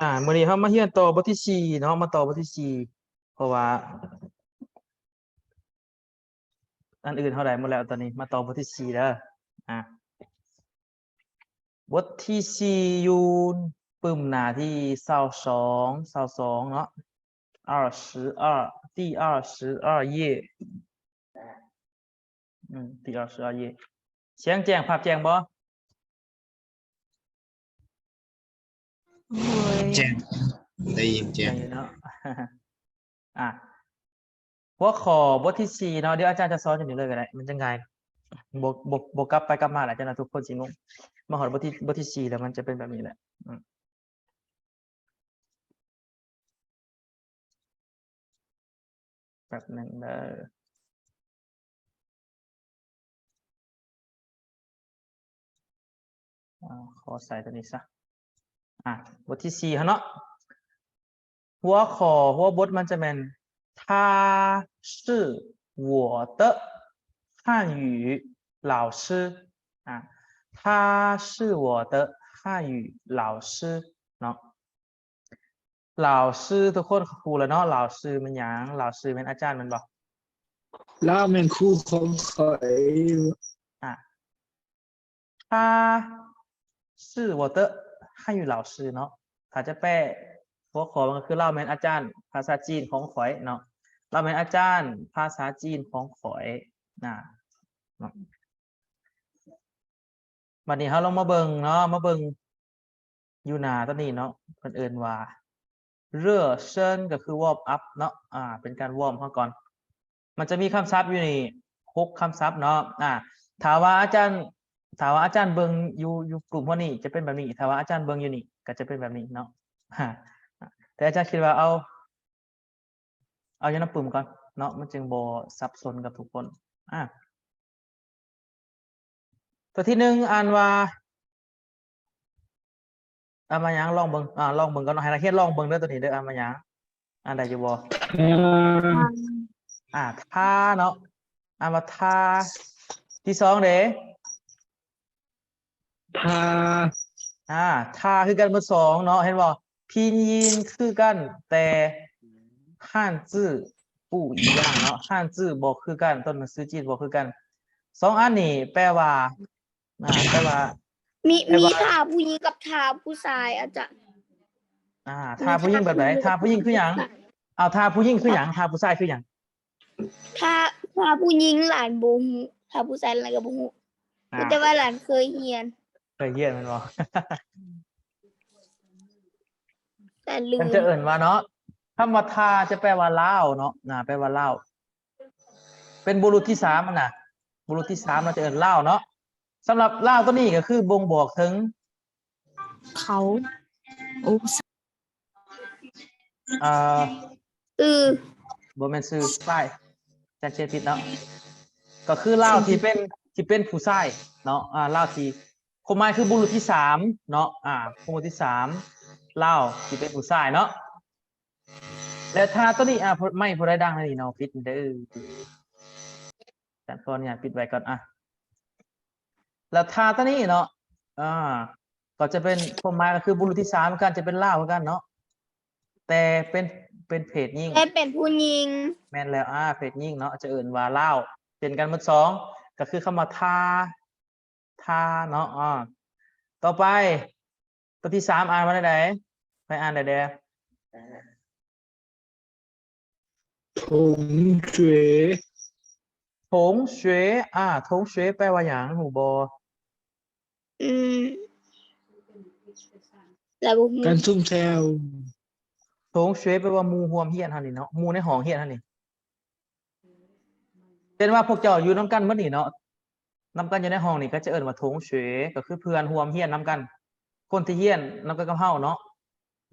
ອ່າ ມື້ນີ້ເຮົາມາຮຽນຕໍ່ບົດທີສີ່ເນາະ ມາຕໍ່ບົດທີສີ່ ເພາະວ່າອັນອື່ນເຮົາໄດ້ໝົດແລ້ວ ຕອນນີ້ມາຕໍ່ບົດທີສີ່ເດີ. ອ່າ ບົດທີສີ່ ຢູ່ປຶ້ມໜ້າທີຊາວສອງ ຊາວສອງເນາະ 二十二 第二十二页 ອືມ 第二十二页 ສຽງແຈ້ງ ພາບແຈ້ງບໍ່? ໂດຍ ແຈ້ງ ໄດ້ຍິນແຈ້ງ ໄດ້ເນາະ. ອ່າ ຫົວຂໍ້ບົດທີສີ່ເນາະ ດຽວອາຈານຈະສອນຢູ່ນີ້ເລີຍກໍໄດ້ ມັນຈະງ່າຍ ບໍ່ ບໍ່ ບໍ່ກັບໄປກັບມາແລ້ວ ຈະນະ ທຸກຄົນຊິງົງ. ມາຮອດບົດທີ ບົດທີສີ່ແລ້ວ ມັນຈະເປັນແບບນີ້ແຫຼະ. ອືມ ແປັບໜຶ່ງເດີ ອ່າ ຂໍໃສ່ຕົວນີ້ຊະ. ອ່າ ບົດທີສີ່ຫັ້ນເນາະ ຫົວຂໍ້ ຫົວບົດມັນຈະແມ່ນ 他是我的汉语老师 ອ່າ 他是我的汉语老师 ເນາະ. 老师 ທຸກຄົນຮູ້ແລ້ວເນາະ 老师 ແມ່ນຫຍັງ? 老师 ແມ່ນອາຈານແມ່ນບໍ່? ລາວແມ່ນຄູຂອງຂ້ອຍ. ອ່າ 他是我的汉语老师 ເນາະ ຖ້າຈະແປ ຫົວຂໍ້ມັນກໍຄື ລາວແມ່ນອາຈານພາສາຈີນຂອງຂ້ອຍເນາະ ລາວແມ່ນອາຈານພາສາຈີນຂອງຂ້ອຍນະເນາະ. ບັດນີ້ເຮົາລອງມາເບິ່ງເນາະ ມາເບິ່ງຢູ່ໜ້າຕົວນີ້ເນາະ ເພິ່ນເອີ້ນວ່າ 热身 ກໍຄື warm up ເນາະ ອ່າ ເປັນການວອມເຮົາກ່ອນ. ມັນຈະມີຄຳສັບຢູ່ນີ້ຫົກຄຳສັບເນາະ ອ່າ ຖ້າວ່າອາຈານ ຖ້າວ່າອາຈານເບິ່ງຢູ່ ຢູ່ກຸ່ມເຮົານີ້ຈະເປັນແບບນີ້ ຖ້າວ່າອາຈານເບິ່ງຢູ່ນີ້ກໍຈະເປັນແບບນີ້ເນາະ ແຕ່ອາຈານຄິດວ່າເອົາ ເອົາຢູ່ນຳປຶ້ມກ່ອນເນາະ ມັນຈຶ່ງບໍ່ສັບສົນກັບທຸກຄົນ. ອ່າ ຕົວທີໜຶ່ງອ່ານວ່າ ອ່ານວ່າຫຍັງ? ລອງເບິ່ງ ອ່າ ລອງເບິ່ງກ່ອນເນາະ ໃຫ້ນັກຮຽນລອງເບິ່ງເດີ ຕົວນີ້ເດີ ອ່ານວ່າຫຍັງ? ອ່ານໄດ້ຢູ່ບໍ່? ອ່າ 他 ເນາະ ອ່ານວ່າ 他. ທີສອງເດ? 他 ອ່າ 他 ຄືກັນໝົດສອງເນາະ ເຫັນບໍ່? ພິນຍິນຄືກັນ ແຕ່ 汉字 不一样 ເນາະ 汉字 ບໍ່ຄືກັນ ຕົວໜັງສືຈີນບໍ່ຄືກັນ. ສອງອັນນີ້ແປວ່າ ອ່າ ແປວ່າ ມີ ແປວ່າ ມີ 他 ຜູ້ຍິງກັບ 他 ຜູ້ຊາຍ ອາຈານ. ອ່າ 他 ຜູ້ຍິງແບບໃດ? 他 ຜູ້ຍິງຄືຫຍັງ? ເອົາ 他 ຜູ້ຍິງຄືຫຍັງ? 他 ຜູ້ຊາຍຄືຫຍັງ? ຖ້າ ຖ້າຜູ້ຍິງຫຼານບໍ່ຮູ້ ຖ້າຜູ້ຊາຍຫຼານກໍບໍ່ຮູ້ ອ່າ ແຕ່ວ່າຫຼານເຄີຍຮຽນ ເຄີຍຮຽນແມ່ນບໍ່? ແຕ່ລືມ ເພິ່ນຈະເອີ້ນວ່າເນາະ ຄຳວ່າ 他 ຈະແປວ່າລາວເນາະ ອ່າ ແປວ່າລາວ ເປັນບຸລຸດທີສາມຫັ້ນນະ ບຸລຸດທີສາມເນາະ ຈະເອີ້ນລາວເນາະ. ສຳລັບລາວຕົວນີ້ກໍຄືບົ່ງບອກເຖິງ ເຂົາ ໂອ້ ອ່າ ຊື່ ບໍ່ແມ່ນຊື່ ຊາຍ ຈັນເຊຍຜິດເນາະ ກໍຄືລາວທີ່ເປັນ ທີ່ເປັນຜູ້ຊາຍເນາະ ອ່າ ລາວທີ່ ຄວາມໝາຍຄືບຸລຸດທີສາມເນາະ ອ່າ ບຸລຸດທີສາມ ລາວທີ່ເປັນຜູ້ຊາຍເນາະ. ແລ້ວຖ້າຕົວນີ້ ອ່າ ໄມຜູ້ໃດດັງໃນນີ້ເນາະ ປິດເດີ ຈັນຂໍອະນຸຍາດປິດໄວ້ກ່ອນ ອ່າ ແລ້ວຖ້າຕົວນີ້ເນາະ ອ່າ ກໍຈະເປັນ ຄວາມໝາຍກໍຄືບຸລຸດທີສາມຄືກັນ ຈະເປັນລາວຄືກັນເນາະ ແຕ່ເປັນ ເປັນເພດຍິງ ແຕ່ເປັນຜູ້ຍິງ ແມ່ນແລ້ວ ອ່າ ເພດຍິງເນາະ ຈະເອີ້ນວ່າລາວ ເຊັ່ນກັນໝົດສອງ ກໍຄືຄຳວ່າ 他 他 ເນາະ ອ່າ ຕໍ່ໄປ ຕົວທີສາມອ່ານວ່າແນວໃດ? ໃຜອ່ານໄດ້ແດ່? 同学 同学 ອ່າ 同学 ແປວ່າຫຍັງ ຮູ້ບໍ່? ອືມ ລາວບໍ່ຮູ້ ການຊຸມແຊວ 同学 ແປວ່າໝູ່ຮ່ວມຮຽນເຮົານີ້ເນາະ ໝູ່ໃນຫ້ອງຮຽນເຮົານີ້ ເຊັ່ນວ່າພວກເຈົ້າຢູ່ນຳກັນໝົດນີ້ເນາະ ນຳກັນຢູ່ໃນຫ້ອງນີ້ ກໍຈະເອີ້ນວ່າ 同学 ກໍຄືເພື່ອນຮ່ວມຮຽນນຳກັນ ຄົນທີ່ຮຽນນຳກັນກັບເຮົາເນາະ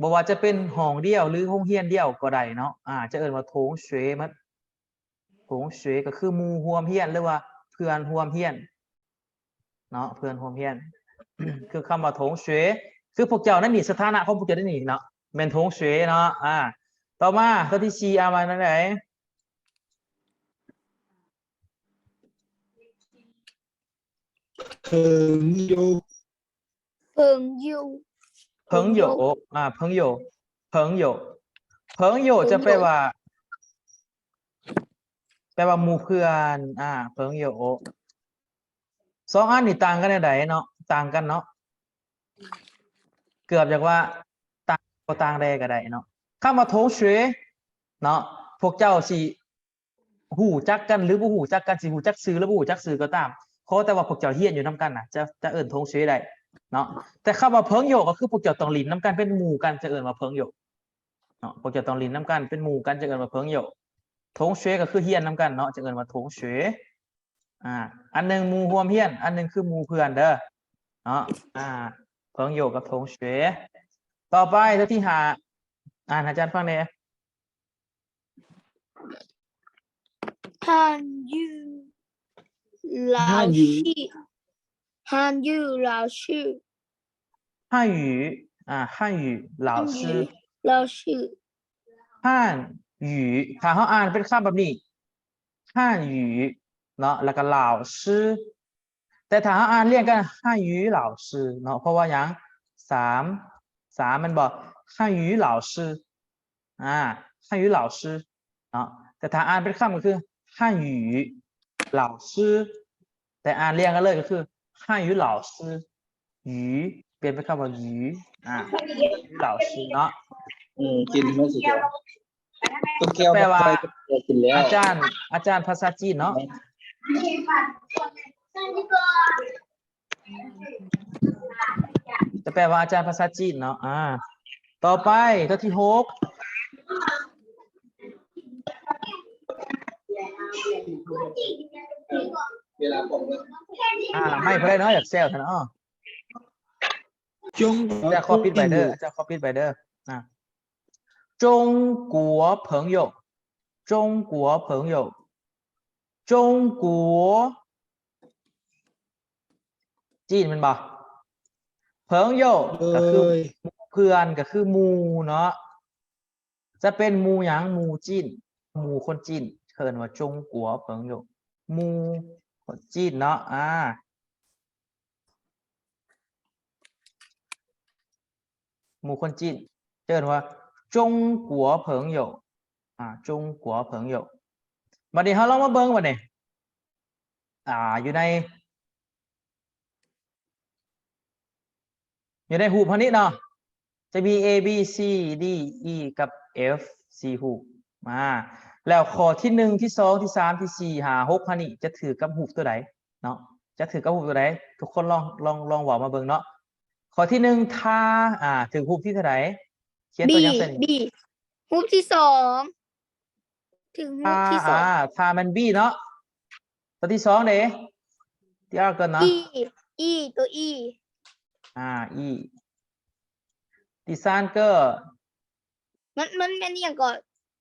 ບໍ່ວ່າຈະເປັນຫ້ອງດຽວ ຫຼື ໂຮງຮຽນດຽວກໍໄດ້ເນາະ ອ່າ ຈະເອີ້ນວ່າ 同学 ໝົດ 同学 ກໍຄືໝູ່ຮ່ວມຮຽນ ຫຼືວ່າເພື່ອນຮ່ວມຮຽນເນາະ ເພື່ອນຮ່ວມຮຽນ ຄືຄຳວ່າ 同学 ຄືພວກເຈົ້ານັ້ນນີ້ ສະຖານະຂອງພວກເຈົ້າໃນນີ້ເນາະ ແມ່ນ 同学 ເນາະ ອ່າ ຕໍ່ມາ ຕົວທີສີ່ ອ່ານວ່າແນວໃດ? 朋友 朋友朋友 朋友 朋友 朋友 朋友 จะแปลว่า แปลว่าหมู่เพื่อน อ่า 朋友 สองอันนี้ต่างกันแนวใดเนาะ ต่างกันเนาะ เกือบอยากว่าต่างบ่ต่างแด่ก็ได้เนาะ คำว่า同学 เนาะ พวกเจ้าสิ ฮู้จักกันหรือบ่ฮู้จักกัน สิฮู้จักชื่อหรือบ่ฮู้จักชื่อก็ตาม ขอแต่ว่าพวกเจ้าเรียนอยู่นำกันน่ะ จะ จะเอิ้น同学ได้เนาะ แต่คำว่า朋友 ก็คือพวกเจ้าต้องเล่นนำกัน เป็นหมู่กัน จะเอิ้นว่า朋友เนาะ พวกเจ้าต้องเล่นนำกัน เป็นหมู่กัน จะเอิ้นว่า朋友 同学 ก็คือเรียนนำกันเนาะ จะเอิ้นว่า同学 อ่า อันหนึ่งหมู่ร่วมเรียน อันหนึ่งคือหมู่เพื่อนเด้อเนาะ อ่า 朋友 กับ同学 ต่อไปตัวที่ห้า อ่านให้อาจารย์ฟังแหน่ 汉语老师汉语老师汉语 อ่า 汉语老师老师汉语 ถ้าเฮาอ่านเป็นคำแบบนี้ 汉语 เนาะ แล้วก็老师 แต่ถ้าเฮาอ่านเรียงกัน汉语老师 เนาะ เพราะว่าหยัง สาม สาม แม่นบ่ 汉语老师 อ่า 汉语老师 เนาะ แต่ถ้าอ่านเป็นคำก็คือ汉语老师 แต่อ่านเรียงกันเลยก็คือ汉语老师语 เปลี่ยนเป็นคำว่า语 อ่า 语老师 เนาะ อืม กินมาสิ ตุ๊กแก้ว แปลว่า บ่ค่อยกินแล้ว อาจารย์ อาจารย์ภาษาจีนเนาะ จะแปลว่าอาจารย์ภาษาจีนเนาะ อ่า ต่อไปตัวที่หก อ่า ไม่เพิ่นเนาะ อยากแซวเถาะเนาะ 中国 จะขอปิดไปเด้อ จะขอปิดไปเด้อ อ่า 中国朋友 中国朋友 中国 จีนแม่นบ่ 朋友 ก็คือ โดย เพื่อน ก็คือหมู่เนาะ จะเป็นหมู่หยัง หมู่จีน หมู่คนจีน เอิ้นว่า中国朋友 หมู่คนจีนเนาะ อ่า หมู่คนจีน เอิ้นว่า中国朋友 อ่า 中国朋友 บัดนี้เฮาลองมาเบิ่งบัดนี้ อ่า อยู่ใน อยู่ในรูปเฮานี้เนาะ จะมี A B C D E กับ F สี่รูป มา แล้วข้อที่หนึ่ง ที่สอง ที่สาม ที่สี่ ห้า หก เฮานี้จะถืกกับรูปตัวใดเนาะ จะถืกกับรูปตัวใด ทุกคนลอง ลอง ลองเว้ามาเบิ่งเนาะ ข้อที่หนึ่ง ถ้า อ่า ถืกรูปที่เท่าใด เขียนตัวหยังใส่นี่ B รูปที่สอง ถืกรูปที่สอง อ่า ถ้าแม่น B เนาะ ตัวที่สองเด้ 第二个呢 E E ตัว E อ่า E 第三个 มัน มันแม่นอีหยังก็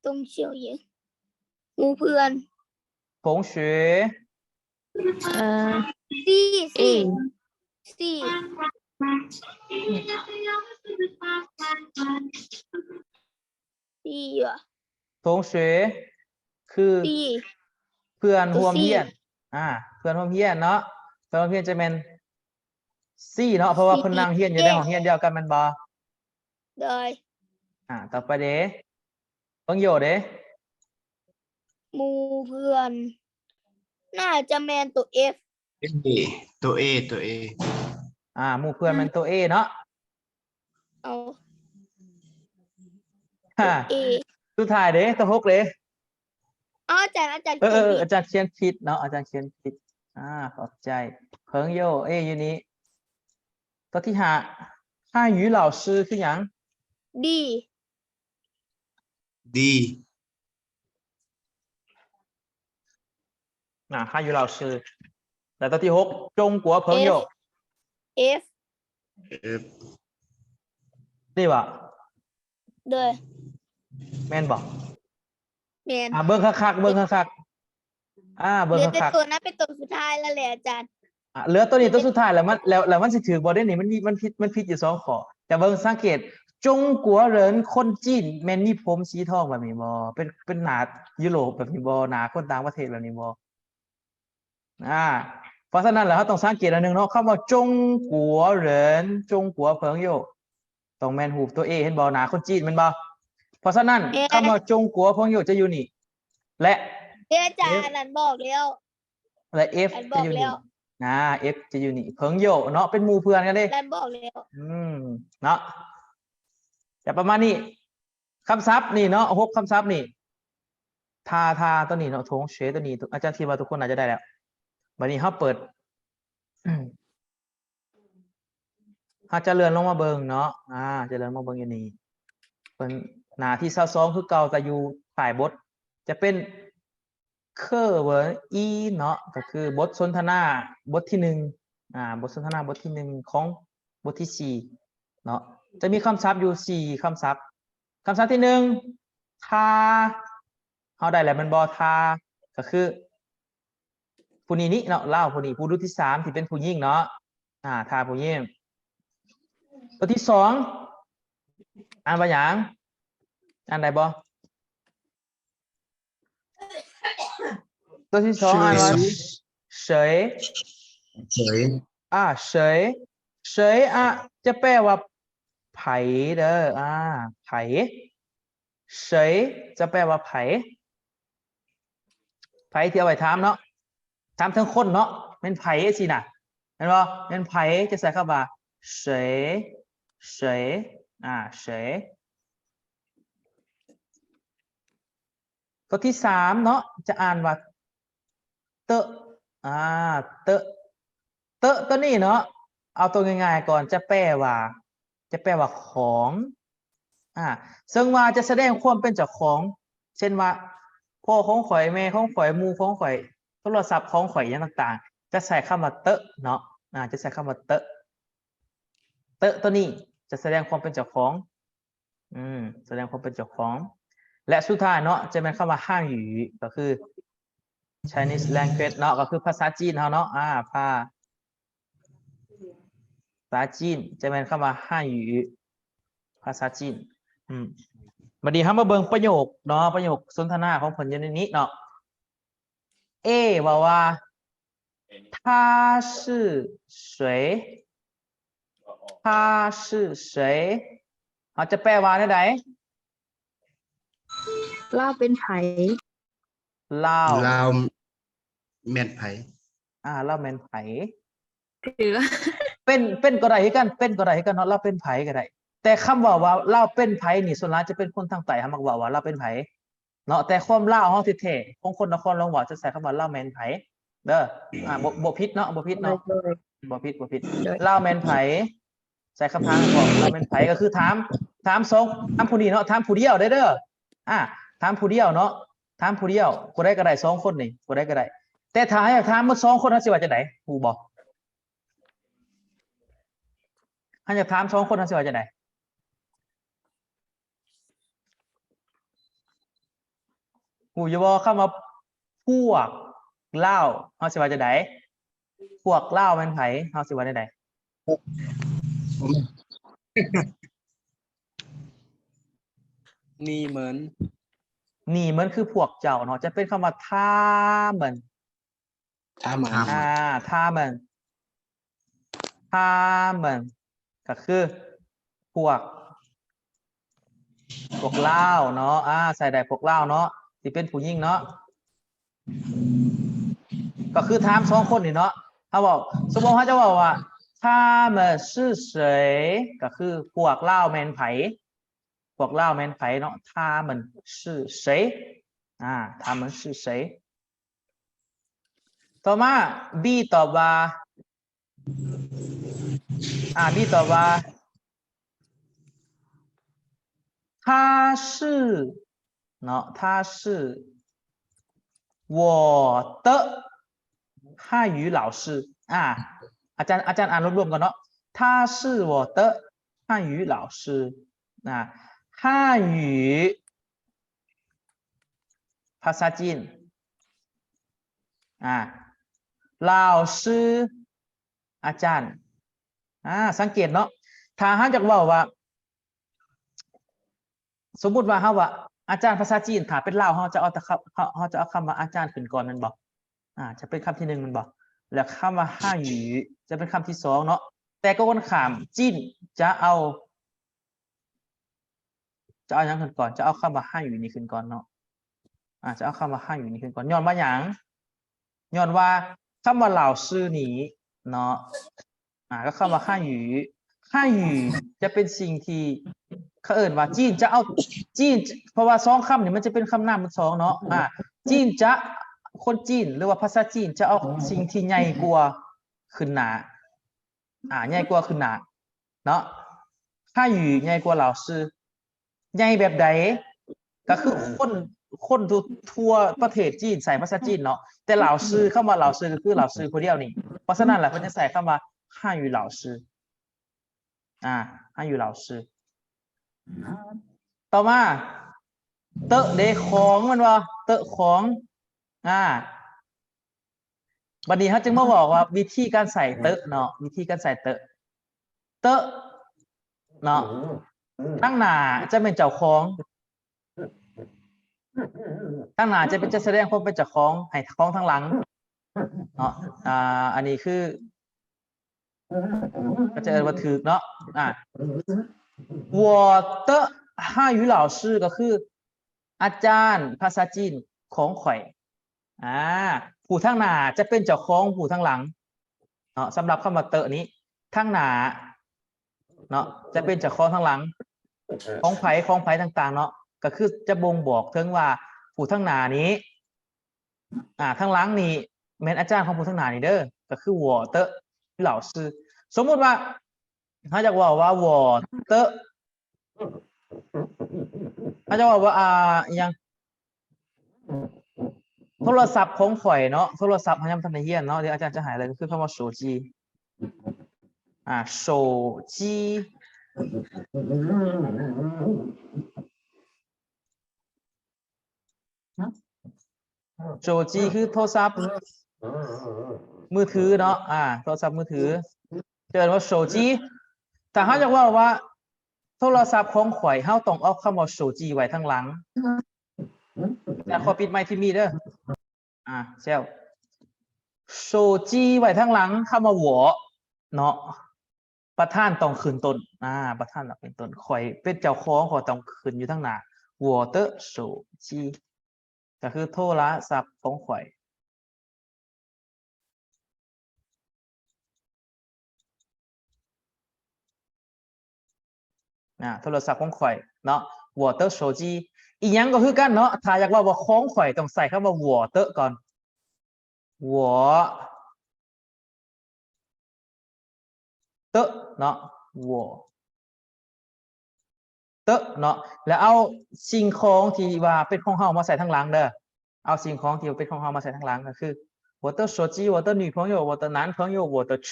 同学หมู่เพื่อน 同学 เอ่อ C C A C C ว่ะ 同学 คือ C เพื่อนร่วมเรียน อ่า เพื่อนร่วมเรียนเนาะ เพื่อนร่วมเรียนจะแม่น C เนาะ เพราะว่าเพิ่นนั่งเรียนอยู่ในห้องเรียนเดียวกันแม่นบ่ โดย อ่า ต่อไปเด้ 朋友เด้ หมู่เพื่อน น่าจะแม่นตัว F A ตัว A ตัว A อ่า หมู่เพื่อนแม่นตัว A เนาะ เอา ฮะ ตัว A สุดท้ายเด้ ตัวหกเด้ เอา อาจารย์ อาจารย์ เออ เออ เขียนผิด อาจารย์เขียนผิดเนาะ อาจารย์เขียนผิด อ่า ขอบใจ 朋友 A อยู่นี่ ตัวที่ห้า 汉语老师 คือหยัง D D อ่า 汉语老师 แล้วตัวที่หก 中国朋友 F F นี่บ่ โดย แม่นบ่ แม่น อ่า เบิ่งคักๆ เบิ่งคักๆ อ่า เบิ่งคักๆ เหลือแต่ตัวนั้นเป็นตัวสุดท้ายแล้วแหละอาจารย์ อ่ะ เหลือตัวนี้ตัวสุดท้ายแล้วมัน แล้ว แล้วมันสิถืกบ่เด้นี่ มันมี มันผิด มันผิดอยู่สองข้อ แต่เบิ่งสังเกต จงกัวเหริน คนจีน แม่นมีผมสีทองแบบนี้บ่ เป็น เป็นหน้ายุโรปแบบนี้บ่ หน้าคนต่างประเทศแบบนี้บ่ อ่า เพราะฉะนั้นแล้วเราต้องสังเกตอันหนึ่งเนาะ คำว่า 中国人 中国朋友ຕ້ອງແມ່ນຮູບຕົວ A ເຫັນບໍ່? ໜ້າຄົນຈີນແມ່ນບໍ່? ເພາະສະນັ້ນ ແມ່ນ ຄຳວ່າ 中国朋友 ຈະຢູ່ນີ້ ແລະ ເອ ອາຈານ F ນັ້ນບອກແລ້ວ ແລະ F ອາຈານບອກແລ້ວ ຈະຢູ່ນີ້ ອາ F ຈະຢູ່ນີ້ 朋友 ເນາະ ເປັນໝູ່ເພື່ອນກັນເດ້ ອາຈານບອກແລ້ວ ອືມ ເນາະ ຈະປະມານນີ້ ຄຳສັບນີ້ເນາະ ຫົກຄຳສັບນີ້ 他 他 ຕົວນີ້ເນາະ 同学 ຕົວນີ້ ອາຈານຄິດວ່າທຸກຄົນໜ້າຈະໄດ້ແລ້ວ ບັດນີ້ເຮົາເປີດ ເຮົາຈະເລື່ອນລົງມາເບິ່ງເນາະ ອາ ຈະເລື່ອນມາເບິ່ງຢູ່ນີ້ ເພິ່ນໜ້າທີຊາວສອງຄືເກົ່າ ແຕ່ຢູ່ທ້າຍບົດ ຈະເປັນ 课文一 ເນາະ ກໍຄືບົດສົນທະນາບົດທີໜຶ່ງ ອາ ບົດສົນທະນາບົດທີໜຶ່ງຂອງບົດທີສີ່ເນາະ ຈະມີຄຳສັບຢູ່ສີ່ຄຳສັບ ຄຳສັບທີໜຶ່ງ 他 ເຮົາໄດ້ແລ້ວແມ່ນບໍ່? 他 ກໍຄືຜູ້ນີ້ນີ້ເນາະ ລາວຜູ້ນີ້ ບຸລຸດທີສາມທີ່ເປັນຜູ້ຍິງເນາະ ອາ 他 ຜູ້ຍິງ ຕົວທີສອງ ອ່ານວ່າຫຍັງ? ອ່ານໄດ້ບໍ່? ຕົວທີສອງອ່ານວ່າ 谁 谁 ອາ 谁 谁 ອາ ຈະແປວ່າໃຜເດີ ອາ ໃຜ 谁 ຈະແປວ່າໃຜ ໃຜທີ່ເອົາໄວ້ຖາມເນາະ ຖາມເຖິງຄົນເນາະ ແມ່ນໃຜຊີ້ນະ ແມ່ນບໍ່? ແມ່ນໃຜ ຈະໃຊ້ຄຳວ່າ 谁 谁 ອາ 谁 ຕົວທີສາມເນາະ ຈະອ່ານວ່າ เต๊อะ ອາ ເຕະ ເຕະ ຕົວນີ້ເນາະ ເອົາຕົວງ່າຍໆກ່ອນ ຈະແປວ່າ ຈະແປວ່າຂອງ ອາ ເຊິ່ງວ່າຈະສະແດງຄວາມເປັນເຈົ້າຂອງ ເຊັ່ນວ່າ ພໍ່ຂອງຂ້ອຍ ແມ່ຂອງຂ້ອຍ ໝູ່ຂອງຂ້ອຍ ໂທລະສັບຂອງຂ້ອຍ ຫຍັງຕ່າງໆ ຈະໃຊ້ຄຳວ່າ ເຕະ ເນາະ ອາ ຈະໃຊ້ຄຳວ່າ ເຕະ ເຕະ ຕົວນີ້ຈະສະແດງຄວາມເປັນເຈົ້າຂອງ ອືມ ສະແດງຄວາມເປັນເຈົ້າຂອງ ແລະ ສຸດທ້າຍເນາະ ຈະແມ່ນຄຳວ່າ 汉语 ກໍຄື Chinese language ເນາະ ກໍຄືພາສາຈີນເຮົາເນາະ ອາ ພາສາຈີນ ຈະແມ່ນຄຳວ່າ 汉语 ພາສາຈີນ ອືມ ບັດນີ້ເຮົາມາເບິ່ງປະໂຫຍກເນາະ ປະໂຫຍກສົນທະນາຂອງເພິ່ນຢູ່ໃນນີ້ເນາະ A ເວົ້າວ່າ 他是谁 他是谁 ເຮົາຈະແປວ່າແນວໃດ? ລາວເປັນໃຜ? ລາວ ລາວແມ່ນໃຜ? ອາ ລາວແມ່ນໃຜ? ເປັນ ເປັນກໍໄດ້ຄືກັນ ເປັນກໍໄດ້ຄືກັນເນາະ ລາວເປັນໃຜກໍໄດ້ ແຕ່ຄຳເວົ້າວ່າລາວເປັນໃຜນີ້ ສ່ວນຫຼາຍຈະເປັນຄົນທາງໃຕ້ ເຮົາມັກເວົ້າວ່າລາວເປັນໃຜ ເນາະ ແຕ່ຄວາມລາວເຮົາແທ້ໆ ຂອງຄົນນະຄອນຫຼວງ ເວົ້າຈະໃຊ້ຄຳວ່າລາວແມ່ນໃຜເດີ ອາ ບໍ່ ບໍ່ຜິດເນາະ ບໍ່ຜິດເນາະ ໂດຍ ບໍ່ຜິດ ບໍ່ຜິດ ໂດຍ ລາວແມ່ນໃຜ ໃສ່ຄຳຖາມກ່ອນ ລາວແມ່ນໃຜ ກໍຄືຖາມ ຖາມສອງ ຖາມຜູ້ນີ້ເນາະ ຖາມຜູ້ດຽວໄດ້ເດີ ອາ ຖາມຜູ້ດຽວເນາະ ຖາມຜູ້ດຽວ ຜູ້ໃດກໍໄດ້ ສອງຄົນນີ້ ຜູ້ໃດກໍໄດ້ ແຕ່ຖ້າໃຫ້ຖາມໝົດສອງຄົນ ເຮົາຊິວ່າຈັ່ງໃດ ຮູ້ບໍ່? ເຮົາຢາກຖາມສອງຄົນ ເຮົາຊິວ່າຈັ່ງໃດ? ຮູ້ຢູ່ບໍ່ ຄຳວ່າພວກລາວ ເຮົາຊິວ່າຈັ່ງໃດ? ພວກລາວແມ່ນໃຜ? ເຮົາຊິວ່າແນວໃດ? 你们 你们 ຄືພວກເຈົ້າເນາະ ຈະເປັນຄຳວ່າ 他们 他们 ອາ 他们 他们 ກໍຄືພວກ ພວກລາວເນາະ ອາ ໃຊ້ໄດ້ພວກລາວເນາະ ທີ່ເປັນຜູ້ຍິງເນາະ ກໍຄືຖາມສອງຄົນນີ້ເນາະ ເຮົາເວົ້າ ສົມມຸດເຮົາຈະເວົ້າວ່າ 他们是谁 ກໍຄືພວກລາວແມ່ນໃຜ ພວກລາວແມ່ນໃຜເນາະ 他们是谁 ອາ 他们是谁 ຕໍ່ມາ B ຕອບວ່າ ອາ B ຕອບວ່າ 他是 ເນາະ 他是我的汉语老师 ອາ ອາຈານ ອາຈານອ່ານລວມໆກ່ອນເນາະ 他是我的汉语老师 ອາ 汉语 ພາສາຈີນ ອາ 老师 ອາຈານ ອາ ສັງເກດເນາະ ຖ້າເຮົາຢາກເວົ້າວ່າ ສົມມຸດວ່າເຮົາວ່າ ອາຈານພາສາຈີນ ຖ້າເປັນລາວ ເຮົາຈະເອົາແຕ່ຄຳ ເຮົາ ເຮົາຈະເອົາຄຳວ່າອາຈານຂຶ້ນກ່ອນແມ່ນບໍ່? ອາ ຈະເປັນຄຳທີໜຶ່ງແມ່ນບໍ່? ແລ້ວຄຳວ່າ 汉语 ຈະເປັນຄຳທີສອງເນາະ ແຕ່ກໍກັນຂ້າມ ຈີນຈະເອົາ ຈະເອົາຫຍັງຂຶ້ນກ່ອນ? ຈະເອົາຄຳວ່າ 汉语 ນີ້ຂຶ້ນກ່ອນເນາະ. ອາ ຈະເອົາຄຳວ່າ 汉语 ນີ້ຂຶ້ນກ່ອນ. ຍ້ອນວ່າຫຍັງ? ຍ້ອນວ່າຄຳວ່າ 老师 ນີ້ເນາະ ອາ ກັບຄຳວ່າ 汉语 汉语 ຈະເປັນສິ່ງທີ່ເຂົາເອີ້ນວ່າ ຈີນຈະເອົາ ຈີນ ເພາະວ່າສອງຄຳນີ້ມັນຈະເປັນຄຳນາມທັງສອງເນາະ. ອາ ຈີນຈະ ຄົນຈີນ ຫຼືວ່າພາສາຈີນຈະເອົາສິ່ງທີ່ໃຫຍ່ກວ່າຂຶ້ນໜ້າ ອາ ໃຫຍ່ກວ່າຂຶ້ນໜ້າເນາະ. 汉语 ໃຫຍ່ກວ່າ 老师 ໃຫຍ່ແບບໃດ? ກໍຄືຄົນ ຄົນທົ່ວ ທົ່ວປະເທດຈີນໃຊ້ພາສາຈີນເນາະ, ແຕ່ 老师 ຄຳວ່າ 老师 ກໍຄື 老师 ຜູ້ດຽວນີ້. ເພາະສະນັ້ນລະ ເພິ່ນຈຶ່ງໃຊ້ຄຳວ່າ 汉语老师 ອາ 汉语老师. ຕໍ່ມາ ເຕີເດ ຂອງ ແມ່ນບໍ່? ເຕີ ຂອງ ອາ ບັດນີ້ເຮົາຈຶ່ງມາເວົ້າວ່າວິທີການໃຊ້ເຕີເນາະ, ວິທີການໃຊ້ເຕີ ເຕີເນາະ ທາງໜ້າຈະແມ່ນເຈົ້າຂອງ, ທາງໜ້າຈະເປັນ ຈະສະແດງຄວາມເປັນເຈົ້າຂອງໃຫ້ຂອງທາງຫຼັງເນາະ. ອາ ອັນນີ້ຄື ກໍຈະເອີ້ນວ່າຖືກເນາະ. ອາ 我的汉语老师 ກໍຄືອາຈານພາສາຈີນຂອງຂ້ອຍ. ອາ ຜູ້ທາງໜ້າຈະເປັນເຈົ້າຂອງຜູ້ທາງຫຼັງເນາະ. ສຳລັບຄຳວ່າເຕີນີ້ ທາງໜ້າເນາະ ຈະເປັນເຈົ້າຂອງທາງຫຼັງ ຂອງໃຜ ຂອງໃຜຕ່າງໆເນາະ, ກໍຄືຈະບົ່ງບອກເຖິງວ່າຜູ້ທາງໜ້ານີ້ ອາ ທາງຫຼັງນີ້ແມ່ນອາຈານຂອງຜູ້ທາງໜ້ານີ້ເດີ, ກໍຄື 我的老师. ສົມມຸດວ່າເຮົາຢາກເວົ້າວ່າ 我的 ເຮົາຈະເວົ້າວ່າ ອາ ອີຫຍັງ ໂທລະສັບຂອງຂ້ອຍເນາະ, ໂທລະສັບເຮົາຍັງບໍ່ທັນໄດ້ຮຽນເນາະ, ດຽວອາຈານຈະໃຫ້ເລີຍ ຄືຄຳວ່າ 手机 ອາ 手机 手机 ຄືໂທລະສັບມືຖືເນາະ, ອາ ໂທລະສັບມືຖື ເອີ້ນວ່າ 手机. ຖ້າເຮົາຢາກເວົ້າວ່າໂທລະສັບຂອງຂ້ອຍ ເຮົາຕ້ອງເອົາຄຳວ່າ 手机 ໄວ້ທາງຫຼັງ. ອາ ຂໍປິດໄມທີ່ມີເດີ. ອາ ແຊວ 手机 ໄວ້ທາງຫຼັງຄຳວ່າ 我 ເນາະ, ປະທານຕ້ອງຂຶ້ນຕົ້ນ. ອາ ປະທານຕ້ອງຂຶ້ນຕົ້ນ, ຂ້ອຍເປັນເຈົ້າຂອງ ຂ້ອຍຕ້ອງຂຶ້ນຢູ່ທາງໜ້າ 我的手机 ກໍຄືໂທລະສັບຂອງຂ້ອຍ. ອາ ໂທລະສັບຂອງຂ້ອຍເນາະ 我的手机. ອີຫຍັງກໍຄືກັນເນາະ, ຖ້າຢາກເວົ້າວ່າຂອງຂ້ອຍ ຕ້ອງໃຊ້ຄຳວ່າ 我的 ກ່ອນ 我的 ເນາະ 我的 ເນາະ. ແລ້ວເອົາສິ່ງຂອງທີ່ວ່າເປັນຂອງເຮົາມາໃສ່ທາງຫຼັງເດີ, ເອົາສິ່ງຂອງທີ່ວ່າເປັນຂອງເຮົາມາໃສ່ທາງຫຼັງ ກໍຄື 我的手机 我的女朋友 我的男朋友 我的车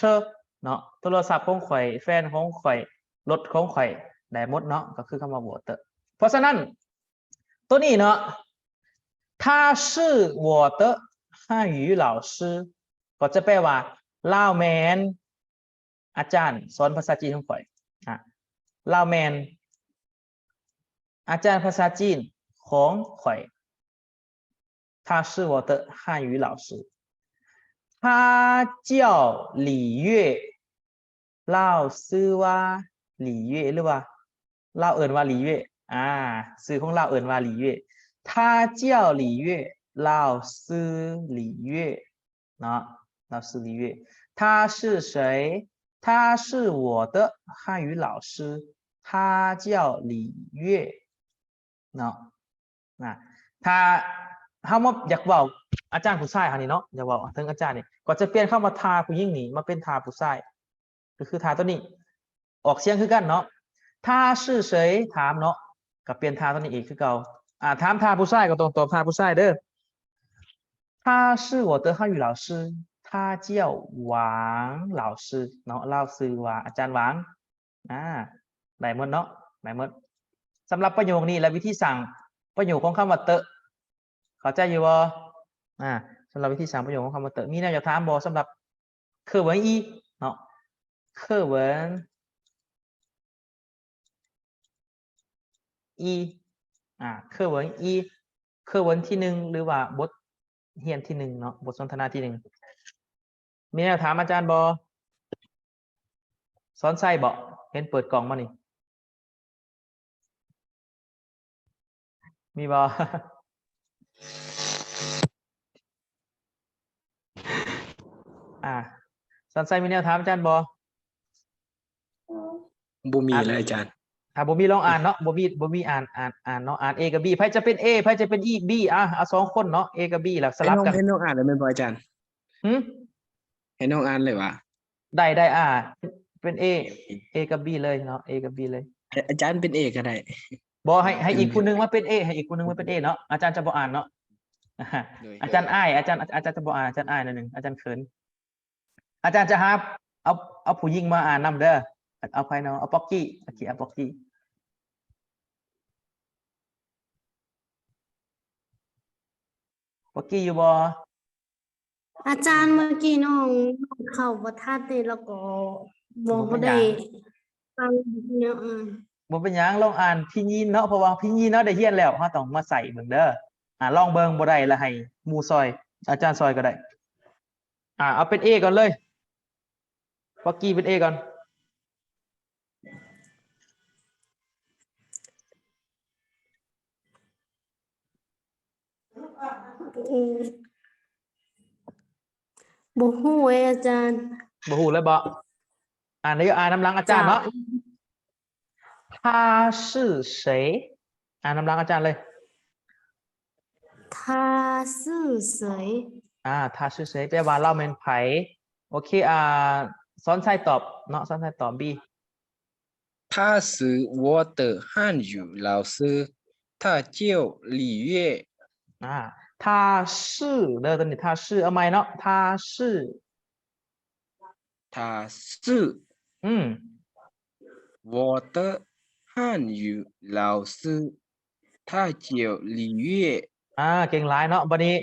ເນາະ, ໂທລະສັບຂອງຂ້ອຍ ແຟນຂອງຂ້ອຍ ລົດຂອງຂ້ອຍ ໄດ້ໝົດເນາະ, ກໍຄືຄຳວ່າ 我的. ເພາະສະນັ້ນ ໂຕນີ້ເນາະ 他是我的汉语老师 ກໍຈະແປວ່າ ລາວແມ່ນອາຈານສອນພາສາຈີນຂອງຂ້ອຍ. ອາ ລາວແມ່ນອາຈານພາສາຈີນຂອງຂ້ອຍ. 他是我的汉语老师. 他叫李月 ລາວຊື່ວ່າ 李月 ຫຼືວ່າລາວເອີ້ນວ່າ 李月 ອາ ຊື່ຂອງລາວເອີ້ນວ່າ 李月. 他叫李月 ລາວຊື່ 李月 ເນາະ ລາວຊື່ 李月. 他是谁? 他是我的汉语老师. 他叫李月 ເນາະ. ນະ ຖ້າເຮົາມາຢາກເວົ້າອາຈານຜູ້ຊາຍເຮົານີ້ເນາະ, ຢາກເວົ້າເຖິງອາຈານນີ້ ກໍຈະປ່ຽນຄຳວ່າ 他 ຜູ້ຍິງນີ້ ມາເປັນ 他 ຜູ້ຊາຍ ກໍຄື 他 ໂຕນີ້ ອອກສຽງຄືກັນເນາະ. 他是谁? ຖາມເນາະ, ກໍປ່ຽນ 他 ໂຕນີ້ອີກຄືເກົ່າ. ອາ ຖາມ 他 ຜູ້ຊາຍ ກໍຕ້ອງຕອບ 他 ຜູ້ຊາຍເດີ. 他是我的汉语老师. 他叫王老师 ເນາະ, ລາວຊື່ວ່າອາຈານຫວາງ. ອາ ໄດ້ໝົດເນາະ, ໄດ້ໝົດ. ສຳລັບປະໂຫຍກນີ້ ແລະ ວິທີສ້າງປະໂຫຍກຂອງຄຳວ່າ 的 ເຂົ້າໃຈຢູ່ບໍ່? ອາ ສຳລັບວິທີສ້າງປະໂຫຍກຂອງຄຳວ່າ 的 ມີແນວຢາກຖາມບໍ່? ສຳລັບ 课文一 ເນາະ, 课文一 ອາ 课文一 课文ທີໜຶ່ງ ຫຼືວ່າບົດຮຽນທີໜຶ່ງເນາະ, ບົດສົນທະນາທີໜຶ່ງ. ມີແນວຖາມອາຈານບໍ່? ສອນໄຊບໍ່? ເຫັນເປີດກ້ອງມານີ້. ມີບໍ່? ອ່າ ສອນໄຊມີແນວຖາມອາຈານບໍ່? ບໍ່ມີແລ້ວອາຈານ. ຖ້າບໍ່ມີລອງອ່ານເນາະ ບໍ່ມີ ບໍ່ມີອ່ານ ອ່ານ ອ່ານເນາະ ອ່ານ A ກັບ B ໃຜຈະເປັນ A ໃຜຈະເປັນ E B ອ່າ ເອົາສອງຄົນເນາະ A ກັບ B ແລ້ວສະຫຼັບກັນ. ໃຫ້ນ້ອງ ໃຫ້ນ້ອງອ່ານໄດ້ແມ່ນບໍ່ອາຈານ? ຫື? ໃຫ້ນ້ອງອ່ານເລີຍຫວາ? ໄດ້ ໄດ້ ອ່າ ເປັນ A A ກັບ B ເລີຍເນາະ A ກັບ B ເລີຍ. ອາ ອາຈານເປັນ A ກໍໄດ້. ບໍ່ ໃຫ້ ໃຫ້ອີກຜູ້ໜຶ່ງມາເປັນ A ໃຫ້ອີກຜູ້ໜຶ່ງມາເປັນ A ເນາະ ອາຈານຈະບໍ່ອ່ານເນາະ. ໂດຍ ອາຈານອາຍ ອາຈານ ອາຈານຈະບໍ່ອ່ານ ອາຈານອາຍໜ້ອຍໜຶ່ງ ອາຈານເຂີນ. ອາຈານຈະຫາ ເອົາ ເອົາຜູ້ຍິງມາອ່ານນຳເດີ ເອົາໃຜເນາະ ເອົາປັອກກີ້ ໂອເຄ ເອົາປັອກກີ້ ປັອກກີ້ຢູ່ບໍ່? ອາຈານ ເມື່ອກີ້ນ້ອງເຂົ້າບໍ່ທັນເດ້ ແລ້ວກໍບໍ່ ບໍ່ເປັນຫຍັງ ໄດ້ຟັງແນວອ່ານ. ບໍ່ເປັນຫຍັງ ລອງອ່ານພິນຍິນເນາະ ເພາະວ່າພິນຍິນເຮົາໄດ້ຮຽນແລ້ວ ເຮົາຕ້ອງມາໃຊ້ເບິ່ງເດີ. ອ່າ ລອງເບິ່ງ ບໍ່ໄດ້ລະໃຫ້ໝູ່ຊ່ອຍ ອາຈານຊ່ອຍກໍໄດ້. ອ່າ ເອົາເປັນ A ກ່ອນເລີຍ ປັອກກີ້ເປັນ A ກ່ອນ. ບໍ່ຮູ້ເອີຍອາຈານ. ບໍ່ຮູ້ເລີຍບໍ? ອ່ານເດີ ອ່ານນຳຫຼັງອາຈານເນາະ. ເຈົ້າ. 他是谁? ອ່ານນຳຫຼັງອາຈານເລີຍ. 他是谁? ອ່າ 他是谁 ແປວ່າລາວແມ່ນໃຜ? ໂອເຄ ອ່າ ສອນໄຊຕອບເນາະ ສອນໄຊຕອບ B. 他是我的汉语老师，他叫李月。 ອ່າ 他是 ເດີ ໂຕນີ້ 他是 ເອົາໃໝ່ເນາະ 他是 他是 ອືມ 我的汉语老师，他叫李月。 ອ່າ ເກັ່ງຫຼາຍເນາະ. ບັດນີ້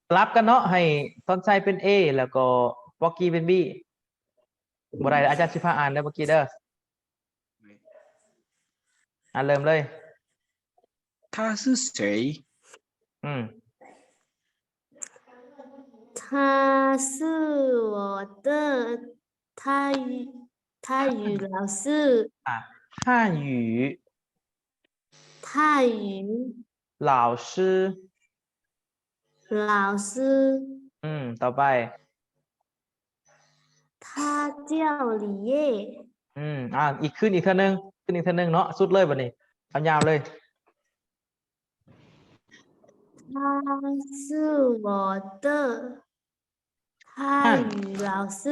ສະຫຼັບກັນເນາະ ໃຫ້ສອນໄຊເປັນ A ແລ້ວກໍປັອກກີ້ເປັນ B. ບໍ່ໄດ້ ອາຈານຊິພາອ່ານເດີ ປັອກກີ້ເດີ. ອ່າ ເລີ່ມເລີຍ. 他是谁? ອືມ 他是我的汉语，汉语老师。 ອ່າ 汉语 汉语 老师 老师 ອືມ ຕໍ່ໄປ. 他叫李月。 ອືມ ອ່າ ອີກ ຂຶ້ນອີກເທື່ອໜຶ່ງ ຂຶ້ນອີກເທື່ອໜຶ່ງເນາະ ສຸດເລີຍບັດນີ້ ເອົາຍາວເລີຍ. 他是我的 汉语老师。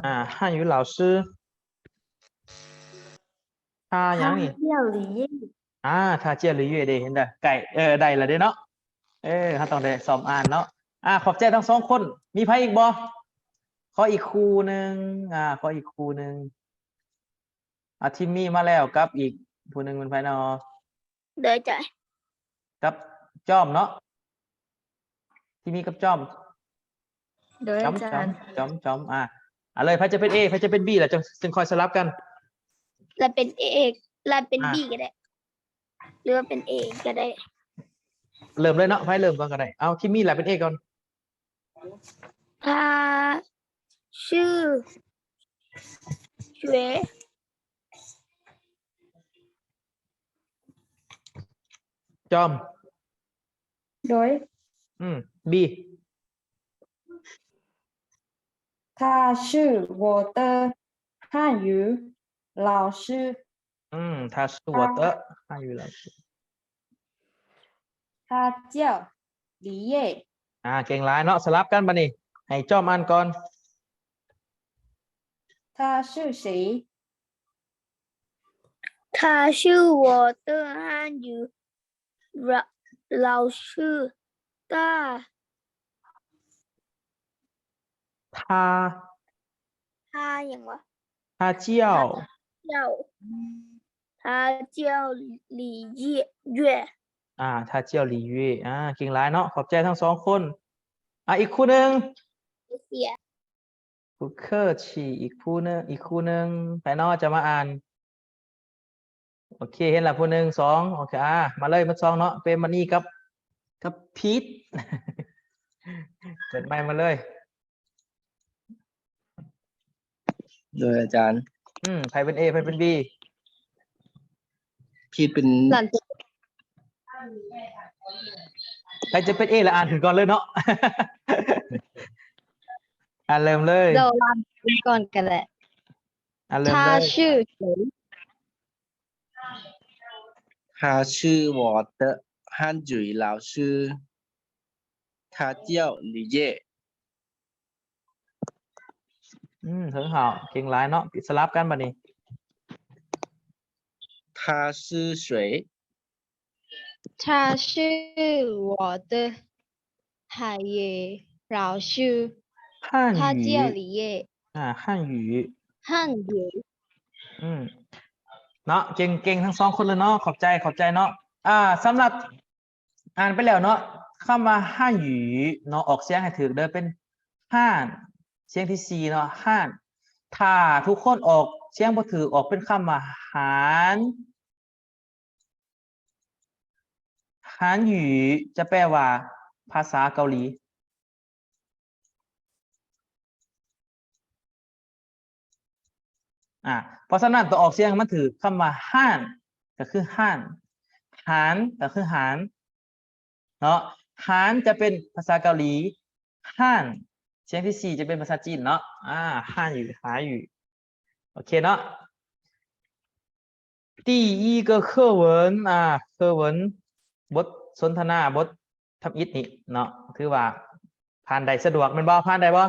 ອ່າ 汉语老师 他ຫຍັງນີ້? 他叫李月。 ອ່າ 他叫李月 ເດ້ ເຫັນບໍ່? ໃກ້ ເອີ ໄດ້ລະເດ້ເນາະ. ເອີ ເຮົາຕ້ອງໄດ້ຊ້ອມອ່ານເນາະ. ອ່າ ຂອບໃຈທັງສອງຄົນ. ມີໃຜອີກບໍ່? ຂໍອີກຄູ່ໜຶ່ງ ອ່າ ຂໍອີກຄູ່ໜຶ່ງ. ອ່າ ທີມມີມາແລ້ວ ກັບອີກຜູ້ໜຶ່ງແມ່ນໃຜເນາະ? ໂດຍ ຈອຍ ກັບຈອມເນາະ ທີ່ມີກັບຈອມ. ໂດຍ ຈອມ ອາຈານ ຈອມ ຈອມ ອ່າ ເອົາເລີຍ ໃຜຈະເປັນ A ໃຜຈະເປັນ B ລະ ຈຶ່ງ ຈຶ່ງຄ່ອຍສະຫຼັບກັນ. ລະເປັນ A ລະເປັນ ອ່າ B ກໍໄດ້ ຫຼືວ່າເປັນ A ກໍໄດ້. ເລີ່ມເລີຍເນາະ ໃຜເລີ່ມກ່ອນກໍໄດ້. ເອົາ ທີ່ມີລະເປັນ A ກ່ອນ. 他是谁? ຈອມ ໂດຍ ອືມ B. 他是我的汉语老师。 ອືມ 他是我的汉语老师。他叫李月。 ອ່າ ເກັ່ງຫຼາຍເນາະ. ສະຫຼັບກັນບັດນີ້ ໃຫ້ຈອມອ່ານກ່ອນ. 他是谁? 他是我的汉语 老，老师的。他。他หยังวะ? 他叫。他叫。他叫李月。 อ่า 他叫李月 อ่า เก่งหลายเนาะ ขอบใจทั้งสองคน อ่า อีกคู่หนึ่ง 不客气 อีกคู่หนึ่ง อีกคู่หนึ่ง ไผเนาะจะมาอ่าน โอเค เห็นละผู้หนึ่ง สอง โอเค อ่า มาเลย หมดสองเนาะ เปรมมณีกับ กับพีท เปิดไมค์มาเลย โดยอาจารย์ อืม ไผเป็น A ไผเป็น B พีทเป็น หลังจาก ໃຜຈະເປັນ A ລະອ່ານຂຶ້ນກ່ອນເລີຍເນາະ. ອ່າ ເລີ່ມເລີຍ. ໂດ ອ່ານກ່ອນກໍໄດ້. ອ່າ ເລີ່ມເລີຍ. 他是谁？他是我的汉语老师，他叫李烨。 ອືມ ເຖິງເຮົາ ເກັ່ງຫຼາຍເນາະ. ສະຫຼັບກັນບັດນີ້. 他是谁？他是我的汉语老师，汉语。他叫李烨。 ອ່າ 汉语 汉语 ອືມ ເນາະ ເກັ່ງ ເກັ່ງທັງສອງຄົນເລີຍເນາະ. ຂອບໃຈ ຂອບໃຈເນາະ. ອ່າ ສຳລັບ ອ່ານໄປແລ້ວເນາະ ຄຳວ່າ 汉语 ເນາະ ອອກສຽງໃຫ້ຖືກເດີ ເປັນ 汉 ສຽງທີສີ່ເນາະ 汉. ຖ້າທຸກຄົນອອກສຽງບໍ່ຖືກ ອອກເປັນຄຳວ່າ 汉 汉语 ຈະແປວ່າ ພາສາເກົາຫຼີ. ອ່າ ເພາະສະນັ້ນ ຕ້ອງອອກສຽງໃຫ້ມັນຖືກ ຄຳວ່າ 汉 ກໍຄື 汉 汉 ກໍຄື 汉 ເນາະ. 汉 ຈະເປັນພາສາເກົາຫຼີ 汉 ສຽງທີສີ່ຈະເປັນພາສາຈີນເນາະ. ອ່າ 汉语 汉语 ໂອເຄເນາະ. 第一个课文 ອ່າ 课文 ບົດສົນທະນາ ບົດທຳອິດນີ້ເນາະ ຖືວ່າຜ່ານໄດ້ສະດວກແມ່ນບໍ່? ຜ່ານໄດ້ບໍ່?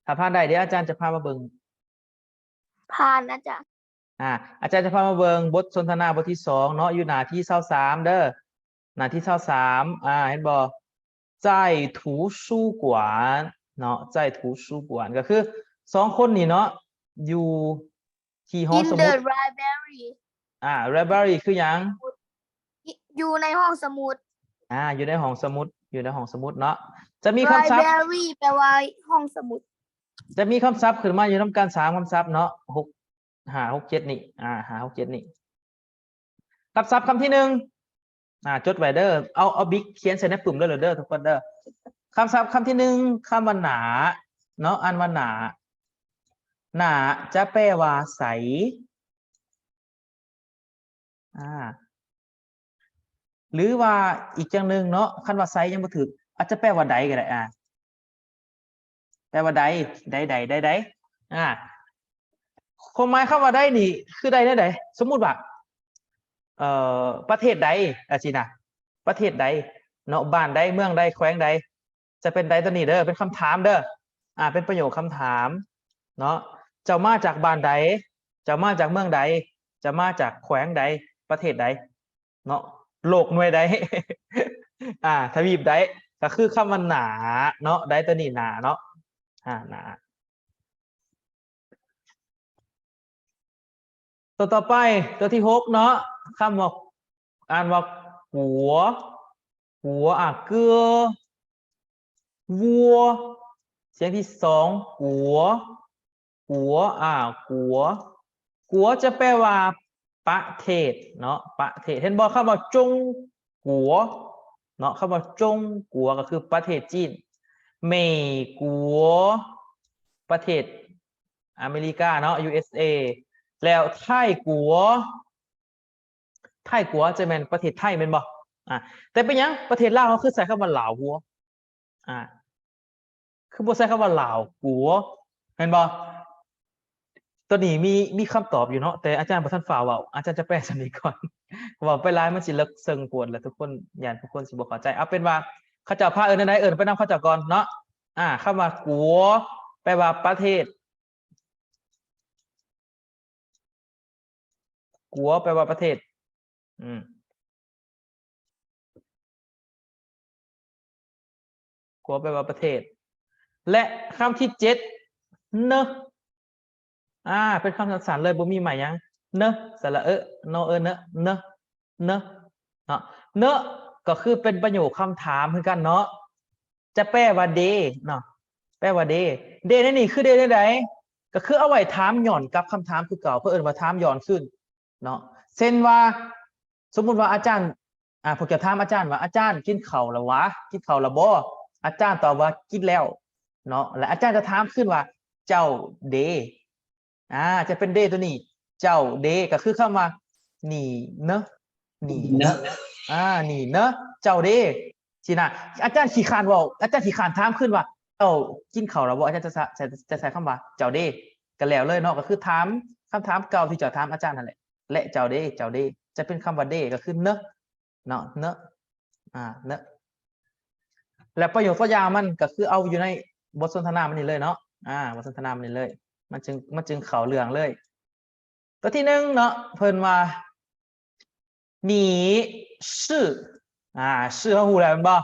ຖ້າຜ່ານໄດ້ ດຽວອາຈານຈະພາມາເບິ່ງ. ຜ່ານ ອາຈານ. ອ່າ ອາຈານຈະພາມາເບິ່ງບົດສົນທະນາບົດທີສອງເນາະ ຢູ່ໜ້າທີຊາວສາມເດີ ໜ້າທີຊາວສາມ. ອ່າ ເຫັນບໍ່? 在图书馆 ເນາະ 在图书馆 ກໍຄືສອງຄົນນີ້ເນາະ ຢູ່ທີ່ຫໍສະໝຸດ In the library. ອ່າ library ຄືຫຍັງ? ຢູ່ໃນຫ້ອງສະໝຸດ. ອ່າ ຢູ່ໃນຫ້ອງສະໝຸດ ຢູ່ໃນຫ້ອງສະໝຸດເນາະ. ຈະມີຄຳສັບ library ແປວ່າຫ້ອງສະໝຸດ. ຈະມີຄຳສັບຂຶ້ນມາຢູ່ນຳກັນສາມຄຳສັບເນາະ ຫົກ ຫ້າ ຫົກ ເຈັດນີ້ ອ່າ ຫ້າ ຫົກ ເຈັດນີ້. ຄຳສັບຄຳທີໜຶ່ງ ອ່າ ຈົດໄວ້ເດີ ເອົາ ເອົາບິກຂຽນໃສ່ໃນປຶ້ມເລີຍເດີທຸກຄົນເດີ. ຄຳສັບຄຳທີໜຶ່ງ ຄຳວ່າໜ້າເນາະ ອ່ານວ່າໜ້າ ໜ້າຈະແປວ່າໃສ ອ່າ ຫຼືວ່າອີກຢ່າງໜຶ່ງເນາະ ຄັນວ່າໃສຍັງບໍ່ຖືກ ອາດຈະແປວ່າໃດກໍໄດ້ ອ່າ ແປວ່າໃດ ໃດໆ ໃດໆ ອ່າ ຄວາມໝາຍຄຳວ່າໃດນີ້ຄືໃດແນວໃດ? ສົມມຸດວ່າ ເອີ ປະເທດໃດ ຈັ່ງຊີ້ນະ ປະເທດໃດເນາະ ບ້ານໃດ ເມືອງໃດ ແຂວງໃດ ຈະເປັນໃດໂຕນີ້ເດີ ເປັນຄຳຖາມເດີ. ອ່າ ເປັນປະໂຫຍກຄຳຖາມເນາະ ເຈົ້າມາຈາກບ້ານໃດ? ເຈົ້າມາຈາກເມືອງໃດ? ເຈົ້າມາຈາກແຂວງໃດ? ປະເທດໃດ? ເນາະ ໂລກໜ່ວຍໃດ? ອ່າ ທະວີບໃດ? ກໍຄືຄຳວ່າໜ້າເນາະ ໃດໂຕນີ້ໜ້າເນາະ ອ່າ ໜ້າ. ຕົວຕໍ່ໄປ ຕົວທີຫົກເນາະ ຄຳວ່າ ອ່ານວ່າ ກົວ ກົວ ອ່າ ເກືອ ກົວ ສຽງທີສອງ ກົວ ກົວ ອ່າ ກົວ ກົວຈະແປວ່າປະເທດເນາະ ປະເທດ. ເຫັນບໍ່ ຄຳວ່າ 中国 ເນາະ ຄຳວ່າ 中国 ກໍຄືປະເທດຈີນ 美国 ປະເທດອາເມລິກາເນາະ USA ແລ້ວ 泰国 泰国 ຈະແມ່ນປະເທດໄທແມ່ນບໍ່? ອ່າ ແຕ່ເປັນຫຍັງປະເທດລາວເຮົາຄືໃຊ້ຄຳວ່າ ลาว ຫົວ ອ່າ ຄືບໍ່ໃຊ້ຄຳວ່າ ลาว ກົວ ແມ່ນບໍ່? ໂຕນີ້ມີ ມີຄຳຕອບຢູ່ເນາະ ແຕ່ອາຈານບໍ່ທັນຟ້າວເວົ້າ ອາຈານຈະແປສ່ຳນີ້ກ່ອນ ເວົ້າໄປຫຼາຍມັນຊິເລິກເຊິ່ງໂພດ ແລະ ທຸກຄົນ ຢ້ານທຸກຄົນຊິບໍ່ເຂົ້າໃຈ. ເອົາເປັນວ່າເຂົາເຈົ້າພາເອີ້ນແນວໃດ ເອີ້ນໄປນຳເຂົາເຈົ້າກ່ອນເນາະ. ອ່າ ຄຳວ່າ 国 ແປວ່າປະເທດ 国 ແປວ່າປະເທດ ອືມ 国 ແປວ່າປະເທດ ແລະ ຄຳທີເຈັດ ເນີ ອ່າ ເປັນຄຳສັ້ນໆເລີຍ ບໍ່ມີໝາຍຫຍັງ ເນີ ສະຫຼະເອີ ນໍເອີ ເນີ ເນີ ເນີ ເນາະ ເນີກໍຄືເປັນປະໂຫຍກຄຳຖາມຄືກັນເນາະ ຈະແປວ່າ ເດ ເນາະ ແປວ່າ ເດ ເດ ໃນນີ້ຄື ເດ ແນວໃດ? ກໍຄືເອົາໄວ້ຖາມຍ້ອນກັບຄຳຖາມຄືເກົ່າ ເພິ່ນເອີ້ນວ່າຖາມຍ້ອນຄືນເນາະ. ເຊັ່ນວ່າ ສົມມຸດວ່າອາຈານ ອ່າ ພວກເຈົ້າຖາມອາຈານວ່າ ອາຈານ ກິນເຂົ້າແລ້ວຫວາ? ກິນເຂົ້າແລ້ວບໍ່? ອາຈານຕອບວ່າ ກິນແລ້ວ ເນາະ ແລະ ອາຈານຈະຖາມຄືນວ່າ ເຈົ້າເດ? ອ່າ ຈະເປັນ ເດ ໂຕນີ້ ເຈົ້າເດ ກໍຄືຄຳວ່າ 你呢? 你呢? ອາ 你呢 ເຈົ້າເດ ຊີ້ນະ. ອາຈານຂີ້ຄ້ານເວົ້າ ອາຈານຂີ້ຄ້ານຖາມຄືນວ່າ ເຈົ້າກິນເຂົ້າແລ້ວບໍ່? ອາຈານຈະ ຈະ ຈະໃຊ້ຄຳວ່າ ເຈົ້າເດ ກໍແລ້ວເລີຍເນາະ ກໍຄືຖາມຄຳຖາມເກົ່າທີ່ເຈົ້າຖາມອາຈານນັ້ນແຫຼະ ແລະ ເຈົ້າເດ ເຈົ້າເດ ຈະເປັນຄຳວ່າເດ ກໍຄື 呢 ເນາະ 呢 ອາ 呢 ແລະ ປະໂຫຍກຕົວຢ່າງມັນກໍຄືເອົາຢູ່ໃນບົດສົນທະນາມັນນີ້ເລີຍເນາະ ອາ ບົດສົນທະນາມັນນີ້ເລີຍ ມັນຈຶ່ງ ມັນຈຶ່ງເຂົ້າເລື່ອງເລີຍ. ຕົວທີໜຶ່ງເນາະ ເພິ່ນວ່າ 你是 ອາ 是 ເຮົາຮູ້ແລ້ວແມ່ນບໍ່?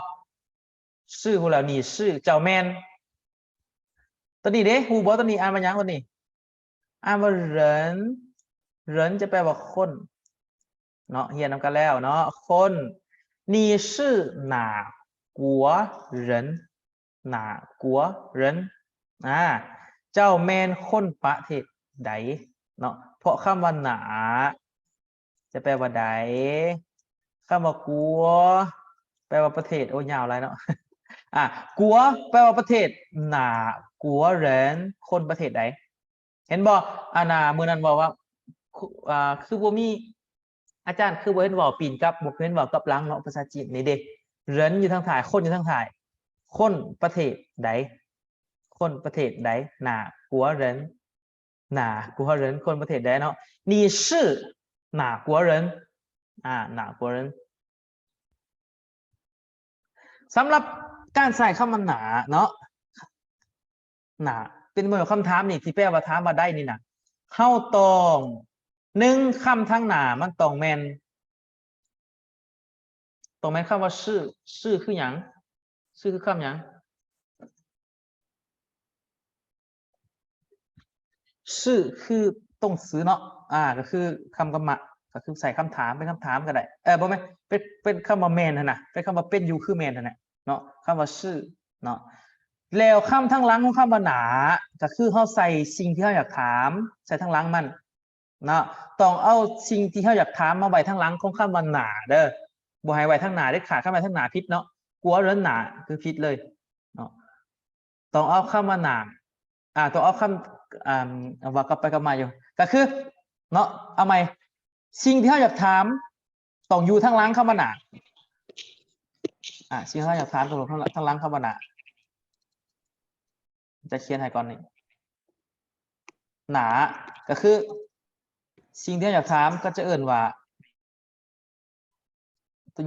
是 ຮູ້ແລ້ວ 你是 ເຈົ້າແມ່ນ. ຕົວນີ້ເດ້ ຮູ້ບໍ່? ຕົວນີ້ອ່ານວ່າຫຍັງ? ຕົວນີ້ອ່ານວ່າ 人 人 ຈະແປວ່າຄົນເນາະ ຮຽນນຳກັນແລ້ວເນາະ ຄົນ. 你是哪国人? 哪国人? ອາ ເຈົ້າແມ່ນຄົນປະເທດໃດເນາະ ເພາະຄຳວ່າ 哪 ຈະແປວ່າໃດ ຄຳວ່າ 国 ແປວ່າປະເທດ ໂອ້ ຍາວຫຼາຍເນາະ ອາ 国 ແປວ່າປະເທດ 哪国人 ຄົນປະເທດໃດ. ເຫັນບໍ່? ອັນນ່າ ມື້ນັ້ນເວົ້າວ່າ ອາ ຄືບໍ່ມີ ອາຈານຄືບໍ່ເຫັນເວົ້າປີນກັບ ບໍ່ເຫັນເວົ້າກັບຫຼັງເນາະ ພາສາຈີນນີ້ເດ້ 人 ຢູ່ທາງທ້າຍ คน ຢູ່ທາງທ້າຍ ຄົນປະເທດໃດ ຄົນປະເທດໃດ 哪国人 哪国人 ຄົນປະເທດໃດເນາະ 你是哪国人 ອາ 哪国人. ສຳລັບການໃຊ້ຄຳວ່າ 哪 ເນາະ 哪 ເປັນເມື່ອຄຳຖາມນີ້ ທີ່ແປວ່າຖາມວ່າໃດນີ້ນະ ເຮົາຕ້ອງ ໜຶ່ງ ຄຳທາງໜ້າມັນຕ້ອງແມ່ນ ຕ້ອງແມ່ນຄຳວ່າ 是 是 ຄືຫຍັງ? 是 ຄືຄຳຫຍັງ? 是 ຄື 动词 ເນາະ ອາ ກໍຄືຄຳກຳມະ ກໍຄືໃສ່ຄຳຖາມ ເປັນຄຳຖາມກໍໄດ້ ເອີ ບໍ່ແມ່ນ ເປັນ ເປັນຄຳວ່າແມ່ນຫັ້ນນະ ເປັນຄຳວ່າເປັນຢູ່ ຄືແມ່ນຫັ້ນນະເນາະ ຄຳວ່າ 是 ເນາະ. ແລ້ວຄຳທາງຫຼັງຂອງຄຳວ່າ 哪 ກໍຄືເຮົາໃສ່ສິ່ງທີ່ເຮົາຢາກຖາມ ໃສ່ທາງຫຼັງມັນ ເນາະ ຕ້ອງເອົາສິ່ງທີ່ເຮົາຢາກຖາມມາໄວ້ທາງຫຼັງຂອງຄຳວ່າ 哪 ເດີ ບໍ່ໃຫ້ໄວ້ທາງໜ້າເດັດຂາດ ຄັນໄວ້ທາງໜ້າຜິດເນາະ 国人哪 ຄືຜິດເລີຍເນາະ ຕ້ອງເອົາຄຳວ່າ 哪 ອາ ຕ້ອງເອົາຄຳ ອາ ເວົ້າກັບໄປກັບມາຢູ່ ກໍຄືເນາະ ເອົາໃໝ່ ສິ່ງທີ່ເຮົາຢາກຖາມ ຕ້ອງຢູ່ທາງຫຼັງຄຳວ່າ 哪 ອາ ສິ່ງທີ່ເຮົາຢາກຖາມຕ້ອງຢູ່ທາງ ທາງຫຼັງຄຳວ່າ 哪 ຈະຂຽນໃຫ້ກ່ອນນີ້ 哪 ກໍຄືສິ່ງທີ່ເຮົາຢາກຖາມ ກໍຈະເອີ້ນວ່າ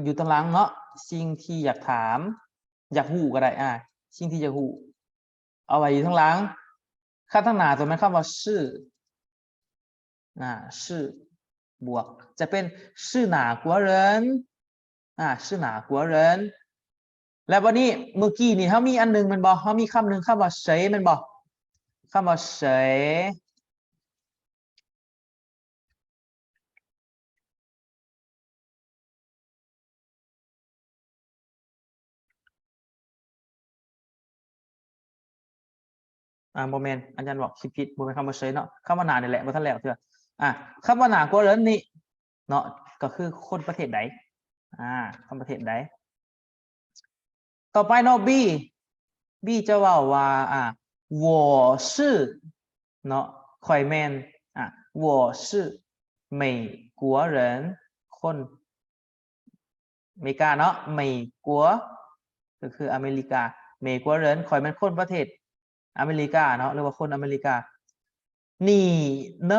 ຢູ່ທາງຫຼັງເນາະ ສິ່ງທີ່ຢາກຖາມ ຢາກຮູ້ກໍໄດ້ ອາ ສິ່ງທີ່ຢາກຮູ້ ເອົາໄວ້ຢູ່ທາງຫຼັງ ຄັນທາງໜ້າຕ້ອງແມ່ນຄຳວ່າ 是 ອາ 是 ບວກ ຈະເປັນ 是哪国人 ອາ 是哪国人 ແລ້ວບັດນີ້ ເມື່ອກີ້ນີ້ເຮົາມີອັນໜຶ່ງແມ່ນບໍ່? ເຮົາມີຄຳໜຶ່ງ ຄຳວ່າ 谁 ແມ່ນບໍ່? ຄຳວ່າ 谁 ອາ ບໍ່ແມ່ນ ອາຈານບອກ ຄິດຜິດ ບໍ່ແມ່ນຄຳວ່າ 谁 ເນາະ ຄຳວ່າ 哪 ນີ້ແຫຼະ ບໍ່ທັນແລ້ວເທື່ອ. ອາ ຄຳວ່າ 哪国人 ນີ້ເນາະ ກໍຄືຄົນປະເທດໃດ ອາ ຄົນປະເທດໃດ. ຕໍ່ໄປເນາະ B B ຈະເວົ້າວ່າ ອາ 我是 ເນາະ ຂ້ອຍແມ່ນ ອາ 我是美国人 ຄົນອາເມລິກາເນາະ 美国 ກໍຄືອາເມລິກາ 美国人 ຂ້ອຍແມ່ນຄົນປະເທດອາເມລິກາເນາະ ຫຼືວ່າຄົນອາເມລິກາ. 你呢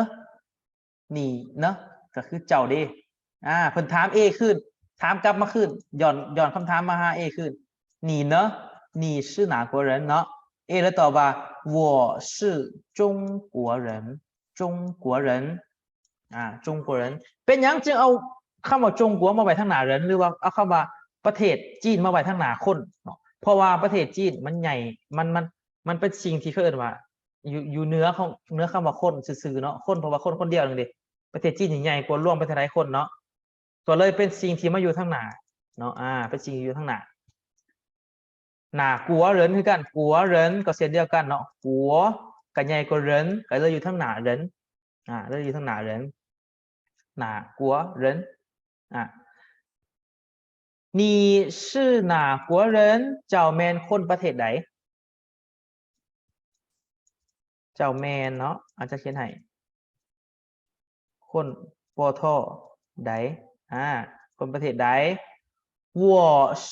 你呢 ກໍຄືເຈົ້າເດ້ ອາ ເພິ່ນຖາມ A ຄືນ ຖາມກັບມາຄືນ ຍ້ອນ ຍ້ອນຄຳຖາມມາຫາ A ຄືນ 你呢 你是哪国人 ເນາະ A ເລີຍຕອບວ່າ 我是中国人 中国人 ອາ 中国人 ເປັນຫຍັງຈຶ່ງເອົາຄຳວ່າ 中国 ມາໄວ້ທາງໜ້າ 人 ຫຼືວ່າເອົາຄຳວ່າປະເທດຈີນມາໄວ້ທາງໜ້າຄົນເນາະ ເພາະວ່າປະເທດຈີນມັນໃຫຍ່ ມັນ ມັນ ມັນເປັນສິ່ງທີ່ເຂົາເອີ້ນວ່າ ຢູ່ ຢູ່ເໜືອຂອງ ເໜືອຄຳວ່າຄົນຊື່ໆເນາະ ຄົນ ເພາະວ່າຄົນຄົນດຽວໜຶ່ງເດ້ ປະເທດຈີນນີ້ໃຫຍ່ກວ່າລວມປະເທດໄທຄົນເນາະ ກໍເລີຍເປັນສິ່ງທີ່ມາຢູ່ທາງໜ້າເນາະ ອາ ເປັນສິ່ງທີ່ຢູ່ທາງໜ້າ. 哪国人 ຄືກັນ 国人 ກໍເຊັ່ນດຽວກັນເນາະ 国 ກໍໃຫຍ່ກວ່າ人 ກໍເລີຍຢູ່ທາງໜ້າ 人 ອາ ເລີຍຢູ່ທາງໜ້າ 人 哪国人 ອາ 你是哪国人 ເຈົ້າແມ່ນຄົນປະເທດໃດ? ເຈົ້າແມ່ນເນາະ ອາຈານຂຽນໃຫ້ ຄົນ ປທ ໃດ ອາ ຄົນປະເທດໃດ?我是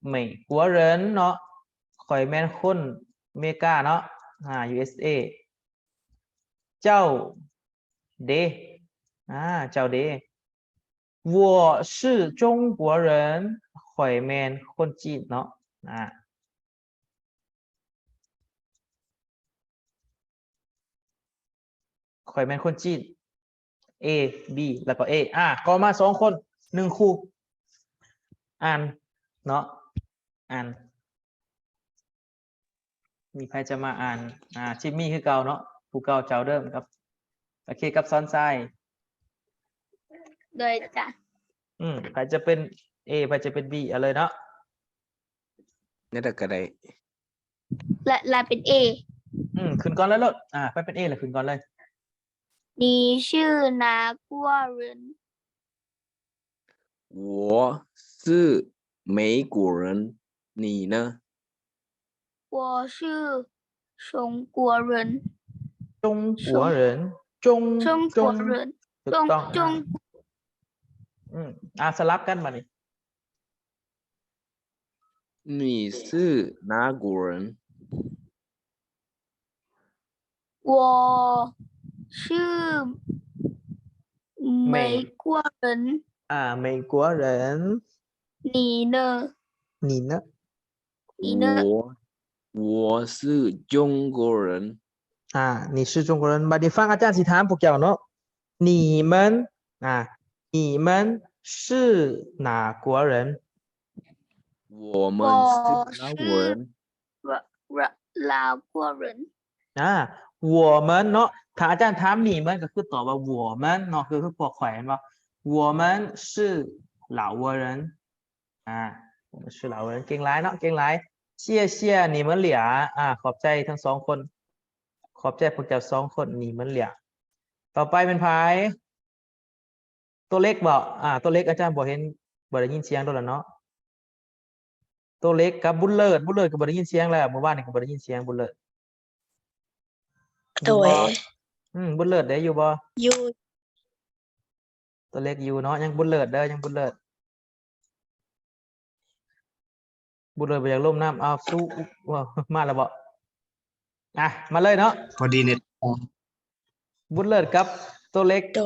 美国人 ເນາະ ຂ້ອຍແມ່ນຄົນເມກາເນາະ ອາ ຢູເອສເອ. ເຈົ້າເດ ອາ ເຈົ້າເດ? 我是中国人 ຂ້ອຍແມ່ນຄົນຈີນເນາະ ອາ ຂ້ອຍແມ່ນຄົນຈີນ A B ແລ້ວກໍ A ອາ ກໍມາສອງຄົນ ໜຶ່ງຄູ່ ອ່ານເນາະ ອ່ານ. ມີໃຜຈະມາອ່ານ? ອາ ຈິມມີຄືເກົ່າເນາະ ຜູ້ເກົ່າເຈົ້າເດີມກັບ ໂອເຄ ກັບສອນຊາຍ. ໂດຍ ອາຈານ. ອືມ ໃຜຈະເປັນ A ໃຜຈະເປັນ B ເອົາເລີຍເນາະ. ແນວໃດກໍໄດ້ ລະ ລະເປັນ A. ອືມ ຂຶ້ນກ່ອນເລີຍໂລດ. ອາ ໃຜເປັນ A ລະຂຶ້ນກ່ອນເລີຍ. 你是哪国人？ 我是美国人，你呢？我是中国人。中国人 中 中国人。 中 中 中 ອືມ ອາ ສະຫຼັບກັນບາດນີ້. 你是哪国人？ 我是美国人。 ອາ 美国人。 你呢？ 你呢？ 你呢？ 我我是中国人。 ອາ 你是中国人 ບາດນີ້ຟັງອາຈານຊິຖາມພວກເຈົ້າເນາະ. 你们 ອາ 你们是哪国人？ 我们是哪国人？ 我是 老国人。 ອາ 我们 ເນາະ ຖ້າອາຈານຖາມ 你们 ກໍຄືຕອບວ່າ 我们 ເນາະ ຄື ຄືພວກຂ້ອຍແມ່ນບໍ່? 我们是老挝人。 ອາ 我们是老挝人 ເກັ່ງຫຼາຍເນາະ ເກັ່ງຫຼາຍ. 谢谢你们俩 ອາ ຂອບໃຈທັງສອງຄົນ ຂອບໃຈພວກເຈົ້າສອງຄົນ 你们俩. ຕໍ່ໄປແມ່ນໃຜ? ໂຕເລັກບໍ? ອາ ໂຕເລັກອາຈານບໍ່ເຫັນ ບໍ່ໄດ້ຍິນສຽງໂດນແລ້ວເນາະ. ໂຕເລັກກັບບຸນເລີດ ບຸນເລີດກໍບໍ່ໄດ້ຍິນສຽງແລ້ວ ມື້ວານນີ້ກໍບໍ່ໄດ້ຍິນສຽງບຸນເລີດ. ໂດຍ ອືມ ບຸນເລີດເດ້ ຢູ່ບໍ່? ຢູ່. ໂຕເລັກຢູ່ເນາະ ຍັງບຸນເລີດເດີ ຍັງບຸນເລີດ. ບຸນເລີດບໍ່ຢາກລົມນຳ. ເອົາ ສູ້ ມາແລ້ວບໍ? ອ່ະ ມາເລີຍເນາະ ພໍດີເນັດ. ບຸນເລີດກັບໂຕເລັກ ໂຕ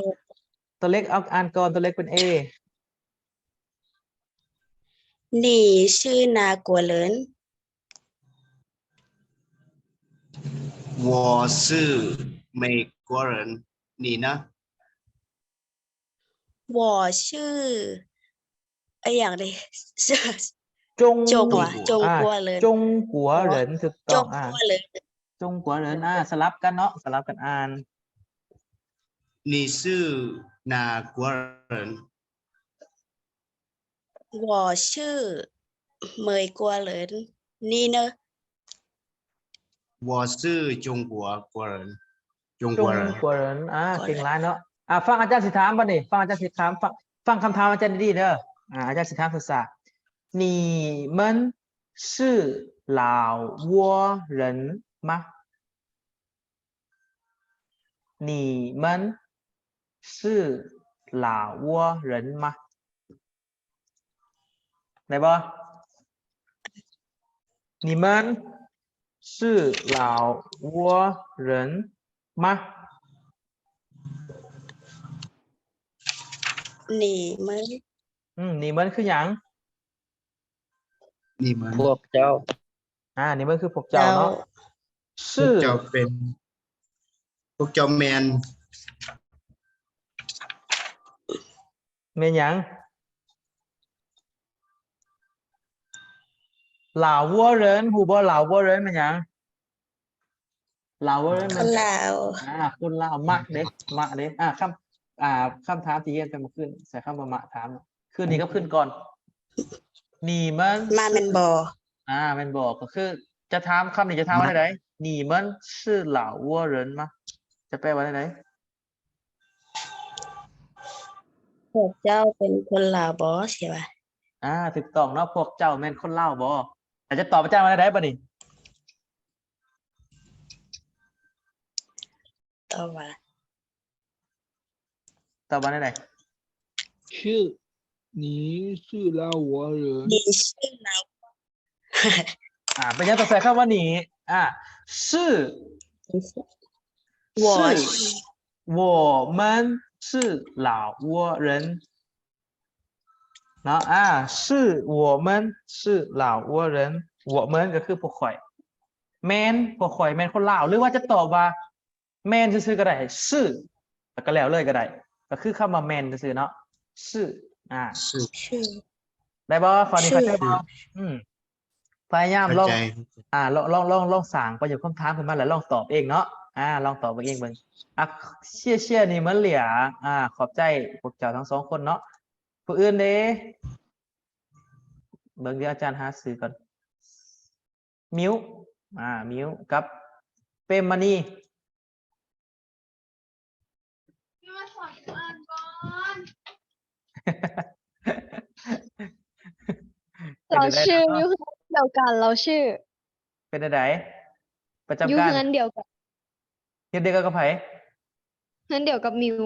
ໂຕເລັກເອົາອ່ານກ່ອນ ໂຕເລັກເປັນ A. 你是哪国人？ 我是美国人，你呢？ 我是 ອີຫຍັງເດ 中 中 国 中国人 中国人 ຖືກຕ້ອງ 中国人 ອາ 中国人 ອາ ສະຫຼັບກັນເນາະ ສະຫຼັບກັນອ່ານ. 你是哪国人？ 我是美国人，你呢？ 我是中国国人，中国人。中国人 ອາ เก่งหลายเนาะ. ອ່າ ຟັງອາຈານຊິຖາມບັດນີ້ ຟັງອາຈານຊິຖາມ ຟັງ ຟັງຄຳຖາມອາຈານດີໆເດີ. ອາ ອາຈານຊິຖາມຊ້າໆ 你们是老挝人吗？ 你们是老挝人吗？ ได้บ่? 你们是老挝人吗? 你们 ອືມ 你们 ຄືຫຍັງ? 你们 ພວກເຈົ້າ. ອ່າ 你们 ຄືພວກເຈົ້າເນາະ. เจ้า 是 ພວກເຈົ້າເປັນ ພວກເຈົ້າແມ່ນ ແມ່ນຫຍັງ? 老挝人 ຮູ້ບໍ່? 老挝人 ແມ່ນຫຍັງ? 老挝人 ແມ່ນ ຄົນລາວ. ອ່າ ຄົນລາວ ມັກເດ້ ມັກເດ້. ອ່າ ຄຳ ອ່າ ຄຳຖາມທີ່ຮຽນໄປມື້ຄືນ ໃຊ້ຄຳວ່າມັກຖາມ. ຄືນນີ້ກັບຄືນກ່ອນ 你们 ມາແມ່ນບໍ່? ອ່າ ແມ່ນບໍ່ ກໍຄືຈະຖາມ ຄຳນີ້ຈະຖາມວ່າແນວໃດ? 你们是老挝人吗? ຈະແປວ່າແນວໃດ? ພວກເຈົ້າເປັນຄົນລາວບໍ່? ຊິວ່າ ອ່າ ຖືກຕ້ອງເນາະ ພວກເຈົ້າແມ່ນຄົນລາວບໍ່? ອາດຈະຕອບອາຈານວ່າແນວໃດບັດນີ້? ຕອບວ່າ ຕອບວ່າແນວໃດ? 是你是老挝人。你是老 ອ່າ ເປັນຫຍັງຕ້ອງໃຊ້ຄຳວ່າ 你 ອ່າ 是 我 是 我们是老挝人 ເນາະ ອ່າ 是我们是老挝人 我们ກໍຄືພວກຂ້ອຍ ແມ່ນ ພວກຂ້ອຍແມ່ນຄົນລາວ ຫຼືວ່າຈະຕອບວ່າ ແມ່ນຊື່ໆກໍໄດ້ 是 ແລ້ວກໍແລ້ວເລີຍກໍໄດ້ ກໍຄືຄຳວ່າແມ່ນຊື່ໆເນາະ 是 ອ່າ 是 ໄດ້ບໍ່? ຂໍ້ນີ້ເຂົ້າໃຈບໍ່? 是 ອືມ ພະຍາຍາມລອງ ອ່າ ລອງ ລອງ ລອງ ລອງສ້າງປະໂຫຍກຄຳຖາມຂຶ້ນມາ ແລ້ວລອງຕອບເອງເນາະ ອ່າ ລອງຕອບເບິ່ງເອງເບິ່ງ ອ່າ 谢谢你们俩 ອ່າ ຂອບໃຈພວກເຈົ້າທັງສອງຄົນເນາະ ຜູ້ອື່ນເດ? ເບິ່ງເດີ ອາຈານຫາຊື່ກ່ອນ ມິວ ອ່າ ມິວ ກັບ ເປມມະນີ 老师 อยู่เฮือนเดียวกัน 老师 เป็นจั่งใด ประจำ อยู่ การ เฮือนเดียวกัน เฮือนเดียวกันกับไผ? เฮือนเดียวกับมิว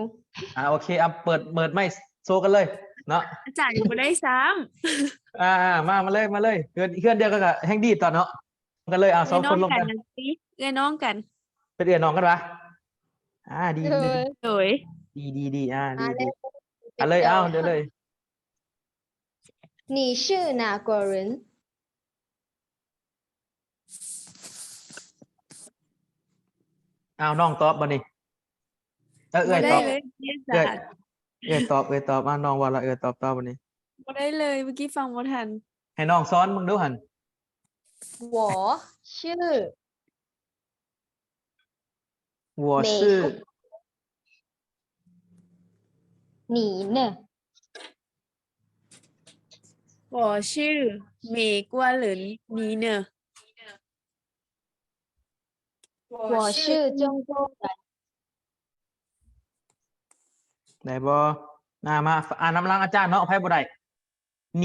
อ่า โอเค อ่ะ เปิด เปิดไมค์โชว์กันเลยเนาะ อาจารย์ก็บ่ได้ซ้ำ อ่า มา มาเลย มาเลย เฮือน เฮือนเดียวกันก็แฮ่งดีต่อเนาะ กันเลย เอา สองคนลงกัน เอื้อยน้องกัน เป็นเอื้อยน้องกันวะ อ่า ดี ดี โดย ดี ดี ดี อ่า ดี มาเลย ดี เอาเลย เอา เดี๋ยวเลย 你是哪国人 เอา น้องตอบบัดนี้ เออ เอื้อยตอบ บ่ได้เลย เอื้อย เอื้อยตอบ เอื้อยตอบ อ่ะ น้องว่าละ เอื้อยตอบ ตอบบัดนี้ บ่ได้เลย เมื่อกี้ฟังบ่ทัน ให้น้องสอนมึงดูหั่น 我是我是美国你呢我是美国人你呢我是中国人 ได้บ่ อ่า มา อ่านนำหลังอาจารย์เนาะ ไผบ่ได้ 你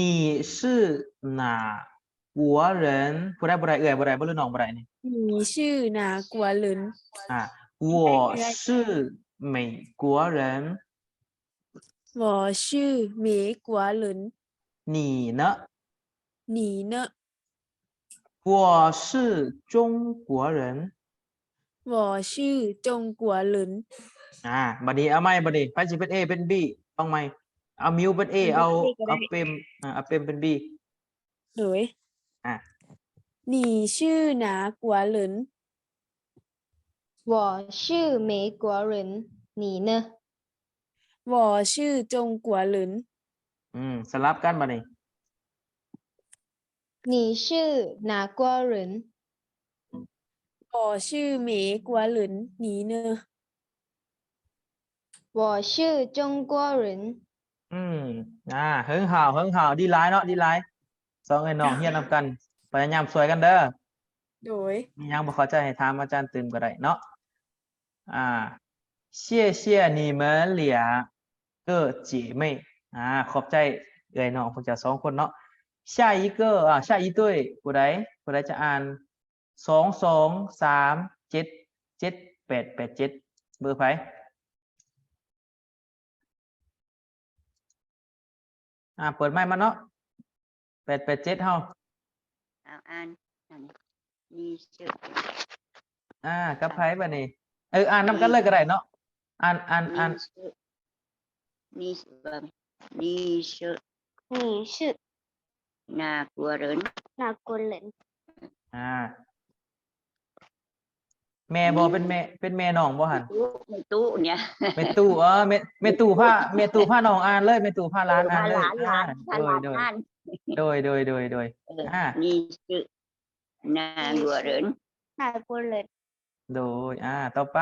是哪国人 ผู้ใดบ่ได้ เอื้อยบ่ได้บ่ หรือน้องบ่ได้นี่ 你是哪国人 อ่า 我是美国人 我是美国人你呢 你呢我是中国人 我是中国人 อ่า บัดนี้เอาใหม่ บัดนี้ ไผสิเป็น A เป็น B ลองใหม่ เอามิวเป็น A เอา เอาเปม อ่า เอาเปมเป็น B โดย อ่ะ 你是哪国人我是美国人你呢我是中国人 อืม สลับกันบัดนี้ 你是哪国人我是美国人你呢我是中国人 อืม อ่า 很好 很好 ดีหลายเนาะ ดีหลาย สองเอื้อยน้องเฮียนนำกัน พยายามช่วยกันเด้อ โดย มีหยังบ่เข้าใจให้ถามอาจารย์ตื่มก็ได้เนาะ อ่า 谢谢你们两个姐妹 อ่า ขอบใจเอื้อยน้องพวกเจ้าสองคนเนาะ 下一个 อ่า 下一对 ผู้ใด ผู้ใดจะอ่าน สองสองสามเจ็ดเจ็ดแปดแปดเจ็ด เบอร์ไผ อ่า เปิดไมค์มาเนาะ แปดแปดเจ็ด เฮา เอาอ่าน อันนี้ 你是 อ่า กับไผบัดนี้ เออ อ่านนำกันเลยก็ได้เนาะ อ่าน อ่าน อ่าน 你是 你是 你是你是哪国人哪国人 อ่า แม่บ่ เป็นแม่ เป็นแม่น้องบ่หั่น แม่ตู้เนี่ย แม่ตู้ เออ แม่ แม่ตู้พา แม่ตู้พาน้องอ่านเลย แม่ตู้พาหลานอ่านเลย พาหลาน อ่า พาหลานอ่าน โดย โดย โดย โดย เออ อ่า 你是哪国人哪国人 โดย อ่า ต่อไป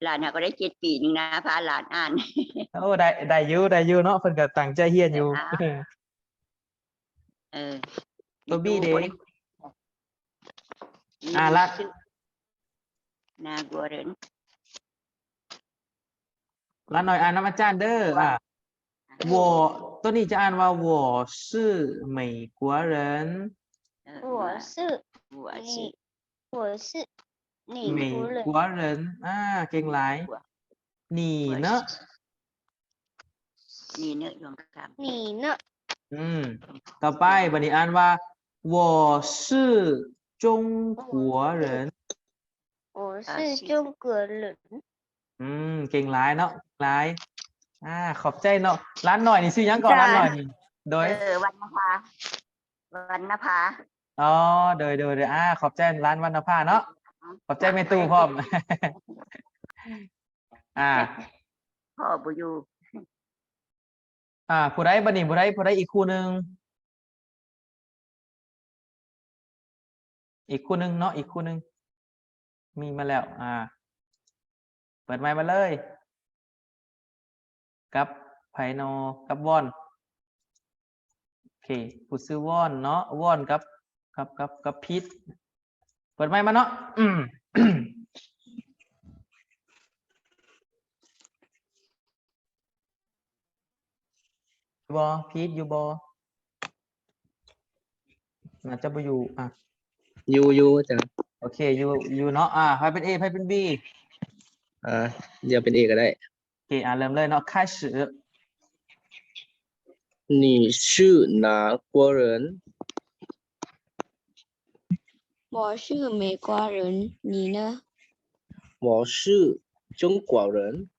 หลานเขาก็ได้เจ็ดปีหนึ่งนะ พาหลานอ่าน โอ้ ได้ ได้อยู่ ได้อยู่เนาะ เพิ่นก็ตั้งใจเรียนอยู่ เออ ตัว B เด้ 你是 อ่า ละ 哪国人 ละหน่อยอ่านนำอาจารย์เด้อ อ่า 我 ตัวนี้จะอ่านว่า我是美国人 เออ 我是我是我是美美国人国人 อ่า เก่งหลาย 你呢 我是你呢？永康。你呢？อืม ต่อไปบัดนี้อ่านว่า我是中国人我是中国人。 อืม เก่งหลายเนาะ เก่งหลาย อ่า ขอบใจเนาะ หลานน้อยนี่ชื่อหยังก่อน หลานน้อยนี่ โดย เออ วรรณภา วรรณภา อ๋อ โดย โดย โดย อ่า ขอบใจหลานวรรณภาเนาะ ขอบใจแม่ตู้พร้อม อ่า พ่อบ่อยู่ อ่า ผู้ใดบัดนี้ ผู้ใด ผู้ใดอีกคู่หนึ่ง อีกคู่หนึ่งเนาะ อีกคู่หนึ่ง มีมาแล้ว อ่า เปิดไมค์มาเลย กับไผนอ กับวอน โอเค ผู้ชื่อวอนเนาะ วอนกับ กับ กับ กับพีท เปิดไมค์มาเนาะ อืม บ่ พีทอยู่บ่ น่าจะบ่อยู่ อ่ะ อยู่อยู่อาจารย์ โอเค อยู่ อยู่เนาะ อ่า ใผเป็น A ใผเป็น B อ่า เดี๋ยวเป็น A ก็ได้ โอเค อ่า เริ่มเลยเนาะ 开始 你是哪国人？我是美国人，你呢？我是中国人。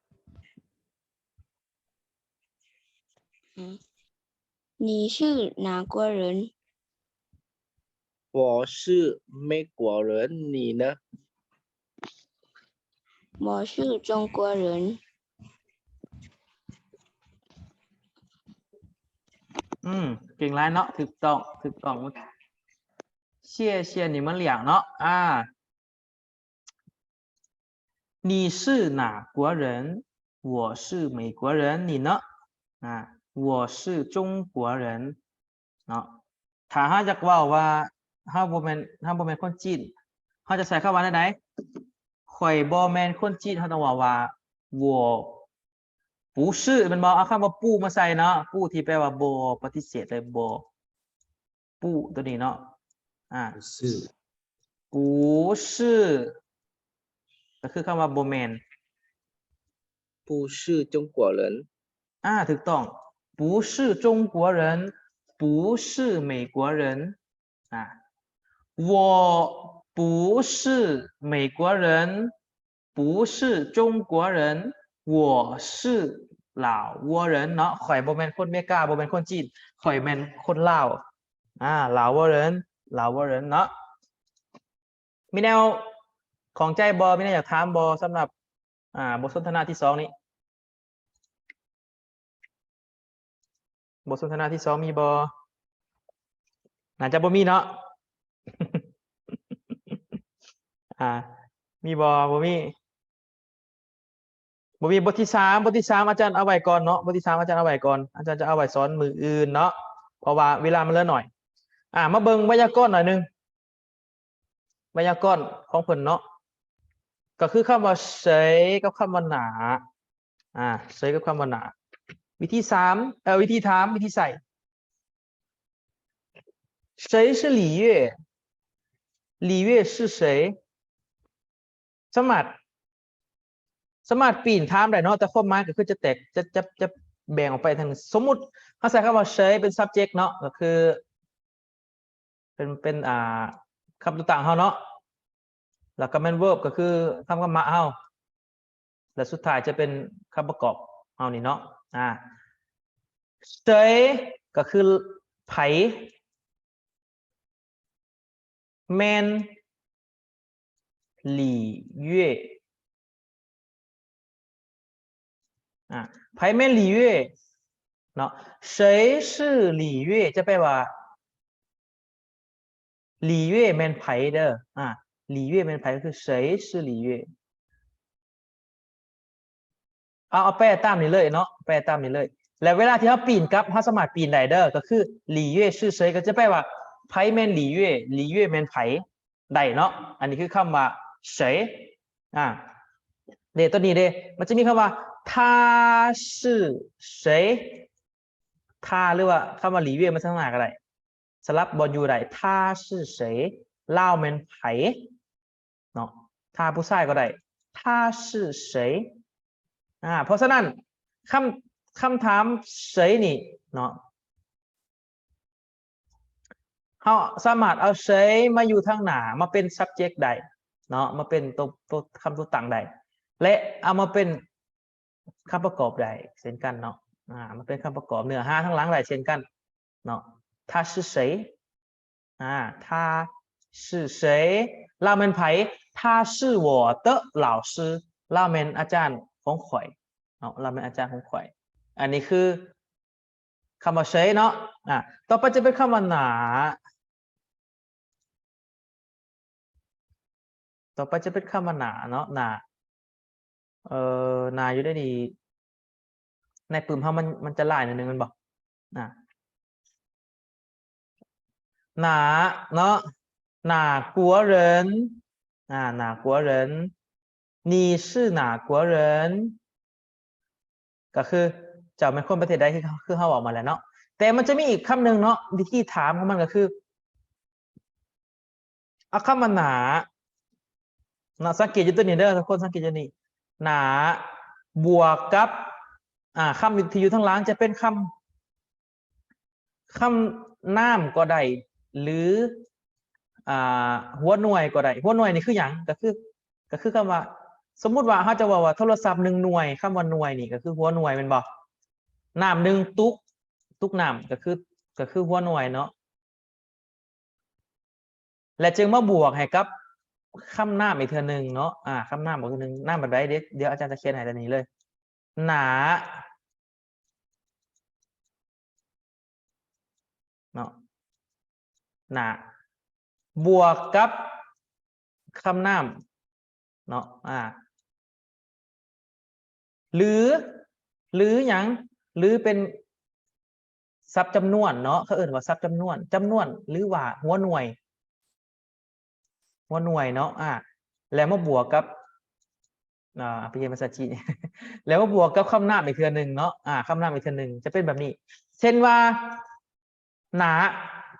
嗯，你是哪国人？我是美国人，你呢？我是中国人。 อืม เก่งหลายเนาะ ถูกต้อง ถูกต้อง 谢谢你们俩 เนาะ อ่า 你是哪国人？我是美国人，你呢？啊，我是中国人 เนาะ ถ้าเฮาอยากเว้าว่าเฮาบ่แม่น เฮาบ่แม่นคนจีน เฮาจะใช้คำว่าแนวใด ข้อยบ่แม่นคนจีน เฮาต้องเว้าว่า我不是 แม่นบ่ เอาคำว่า不มาใส่เนาะ 不ที่แปลว่าบ่ ปฏิเสธเลย บ่ 不 ตัวนี้เนาะ อ่า 不是 不是 ก็คือคำว่าบ่แม่น 不是中国人。 อ่า ถูกต้อง 不是中国人 不是美国人 อ่า 我不是美国人 不是中国人 我是老挝人 เนาะ ข้อยบ่แม่นคนอเมริกา บ่แม่นคนจีน ข้อยแม่นคนลาว อ่า 老挝人 老挝人 เนาะ มีแนวข้องใจบ่ มีแนวอยากถามบ่ สำหรับ อ่า บทสนทนาที่สองนี้ บทสนทนาที่สองมีบ่ น่าจะบ่มีเนาะ อ่า มีบ่ บ่มี บ่มี บทที่สาม บทที่สามอาจารย์เอาไว้ก่อนเนาะ บทที่สามอาจารย์เอาไว้ก่อน อาจารย์จะเอาไว้สอนมื้ออื่นเนาะ เพราะว่าเวลามันเหลือน้อย อ่า มาเบิ่งไวยากรณ์หน่อยหนึ่ง ไวยากรณ์ของเพิ่นเนาะ ก็คือคำว่า谁กับคำว่า哪 อ่า 谁กับคำว่า哪 วิธีถาม เอ่อ วิธีถาม วิธีใส่ 谁是李月 李月是谁 สามารถ สามารถปีนถามได้เนาะ แต่ความหมายก็คือจะแตก จะ จะ จะแบ่งออกไปทาง สมมุติเฮาใส่คำว่า谁เป็น subject เนาะ ก็คือ เป็น เป็น อ่า คำตัวตั้งเฮาเนาะ แล้วก็แม่น verb ก็คือคำกรรมะเฮา แล้วสุดท้ายจะเป็นคำประกอบเฮานี่เนาะ อ่า 谁 ก็คือไผ แม่น 李月 อ่า ไผแม่น 李月 เนาะ 谁是李月 จะแปลว่า 李月 แม่นไผเด้อ อ่า 李月 แม่นไผ ก็คือ谁是李月 เอา เอาแปลตามนี้เลยเนาะ แปลตามนี้เลย แล้วเวลาที่เฮาปีนกลับ เฮาสามารถปีนได้เด้อ ก็คือ李月是谁 ก็จะแปลว่า ไผแม่น 李月 李月 แม่นไผ ได้เนาะ อันนี้คือคำว่า谁 อ่า เด้ ตัวนี้เด้ มันจะมีคำว่า他是谁 他 หรือว่าคำว่า李月 มาทางหน้าก็ได้ สลับบ่อนอยู่ได้ 他是谁 ลาวแม่นไผ เนาะ ถ้าผู้ชายก็ได้ 他是谁 อ่า เพราะฉะนั้น คำ ຄຳຖາມ 谁 ນີ້ເນາະ ເຮົາສາມາດເອົາ 谁 ມາຢູ່ທາງໜ້າ ມາເປັນ subject ໄດ້ເນາະ ມາເປັນຕົວ ຕົວ ຄຳຕົວຕັ້ງໄດ້ ແລະ ເອົາມາເປັນຄຳປະກອບໄດ້ເຊັ່ນກັນເນາະ ອາ ມາເປັນຄຳປະກອບເນື້ອຫາທາງຫຼັງໄດ້ເຊັ່ນກັນເນາະ 他是谁 ອາ 他是谁 ລາວແມ່ນໃຜ 他是我的老师 ລາວແມ່ນອາຈານຂອງຂ້ອຍເນາະ ລາວແມ່ນອາຈານຂອງຂ້ອຍ ອັນນີ້ຄື ຄຳວ່າ 谁 ເນາະ ອາ ຕໍ່ໄປຈະເປັນຄຳວ່າ 哪 ຕໍ່ໄປຈະເປັນຄຳວ່າ 哪 ເນາະ 哪 ເອີ 哪 ຢູ່ໃນນີ້ ໃນປຶ້ມເຮົາມັນ ມັນຈະຫຼາຍໜ້ອຍໜຶ່ງແມ່ນບໍ່ ນະ 哪 ເນາະ 哪国人 ອາ 哪国人 你是哪国人 ກໍຄືເຈົ້າແມ່ນຄົນປະເທດໃດ ຄື ຄືເຮົາເວົ້າມາແລ້ວເນາະ ແຕ່ມັນຈະມີອີກຄຳໜຶ່ງເນາະ ວິທີຖາມຂອງມັນກໍຄື ເອົາຄຳວ່າ 哪 ເນາະ ສັງເກດຢູ່ຕົວນີ້ເດີ ທຸກຄົນສັງເກດຢູ່ນີ້ 哪 ບວກກັບ ອາ ຄຳທີ່ຢູ່ທາງຫຼັງຈະເປັນຄຳ ຄຳນາມກໍໄດ້ ຫຼື ອາ ຫົວໜ່ວຍກໍໄດ້ ຫົວໜ່ວຍນີ້ຄືຫຍັງ ກໍຄື ກໍຄືຄຳວ່າ ສົມມຸດວ່າເຮົາຈະເວົ້າວ່າໂທລະສັບໜຶ່ງໜ່ວຍ ຄຳວ່າໜ່ວຍນີ້ກໍຄືຫົວໜ່ວຍແມ່ນບໍ່ ນ້ຳໜຶ່ງຕຸກ ຕຸກນ້ຳກໍຄື ກໍຄືຫົວໜ່ວຍເນາະ ແລະ ຈຶ່ງມາບວກໃຫ້ກັບຄຳນາມອີກເທື່ອໜຶ່ງເນາະ ອາ ຄຳນາມອີກເທື່ອໜຶ່ງ ນາມແບບໃດ ດ- ດຽວອາຈານຈະຂຽນໃຫ້ຕອນນີ້ເລີຍ 哪 ເນາະ 哪 ບວກກັບຄຳນາມເນາະ ອາ ຫຼື ຫຼືຫຍັງ ຫຼືເປັນສັບຈຳນວນເນາະ ເຂົາເອີ້ນວ່າສັບຈຳນວນ ຈຳນວນ ຫຼືວ່າຫົວໜ່ວຍ ຫົວໜ່ວຍເນາະ ອາ ແລ້ວມາບວກກັບ ອາ ໄປຮຽນພາສາຈີນ ແລ້ວມາບວກກັບຄຳນາມອີກເທື່ອໜຶ່ງເນາະ ອາ ຄຳນາມອີກເທື່ອໜຶ່ງ ຈະເປັນແບບນີ້ ເຊັ່ນວ່າ 哪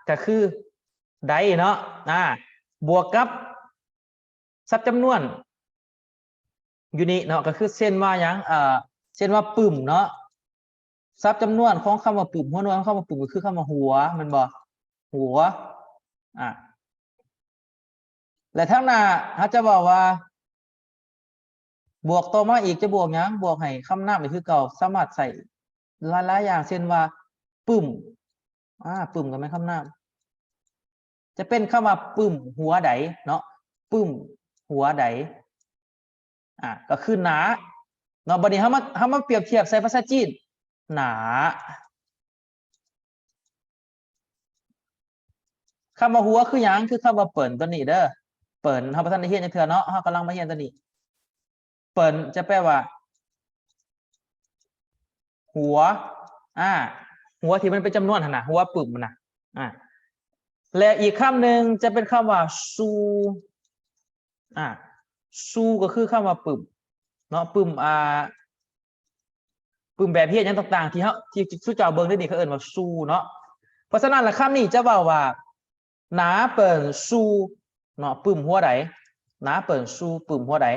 ກໍຄືໃດເນາະ ອາ ບວກກັບສັບຈຳນວນຢູ່ນີ້ເນາະ ກໍຄືເຊັ່ນວ່າຫຍັງ ເອີ ເຊັ່ນວ່າປຶ້ມເນາະ ສັບຈຳນວນຂອງຄຳວ່າປຶ້ມ ຫົວໜ່ວຍຂອງຄຳວ່າປຶ້ມກໍຄືຄຳວ່າຫົວ ແມ່ນບໍ່ ຫົວ ອາ ແລະ ທາງໜ້າເຮົາຈະເວົ້າວ່າ ບວກຕໍ່ມາອີກ ຈະບວກຫຍັງ? ບວກໃຫ້ຄຳນາມອີກຄືເກົ່າ ສາມາດໃຊ້ຫຼາຍໆຢ່າງ ເຊັ່ນວ່າ ປຶ້ມ ອາ ປຶ້ມກໍແມ່ນຄຳນາມ ຈະເປັນຄຳວ່າປຶ້ມຫົວໃດເນາະ ປຶ້ມຫົວໃດ ອາ ກໍຄືໜາເນາະ. ບັດນີ້ເຮົາມາ ເຮົາມາປຽບທຽບໃສ່ພາສາຈີນ ໜາ ຄຳວ່າຫົວຄືຫຍັງ? ຄືຄຳວ່າເປິນ ຕົວນີ້ເດີ ເປິນ ເຮົາບໍ່ທັນໄດ້ຮຽນຈັກເທື່ອເນາະ ເຮົາກຳລັງມາຮຽນຕົວນີ້ ເປິນຈະແປວ່າ ຫົວ ອາ ຫົວທີ່ມັນເປັນຈຳນວນຫັ້ນນະ ຫົວປຶ້ມຫັ້ນນະ ອາ ແລະ ອີກຄຳໜຶ່ງຈະເປັນຄຳວ່າ ຊູ ອາ ຊູ ກໍຄືຄຳວ່າປຶ້ມເນາະ ປຶ້ມ ອາ ປຶ້ມແບບຮຽນຫຍັງຕ່າງໆ ທີ່ເຮົາ ທີ່ ທີ່ເຈົ້າເບິ່ງຢູ່ນີ້ ເຂົາເອີ້ນວ່າຊູເນາະ. ເພາະສະນັ້ນລະ ຄຳນີ້ຈະເວົ້າວ່າ ໜາເປິນຊູເນາະ ປຶ້ມຫົວໃດ ໜາເປິນຊູ ປຶ້ມຫົວໃດ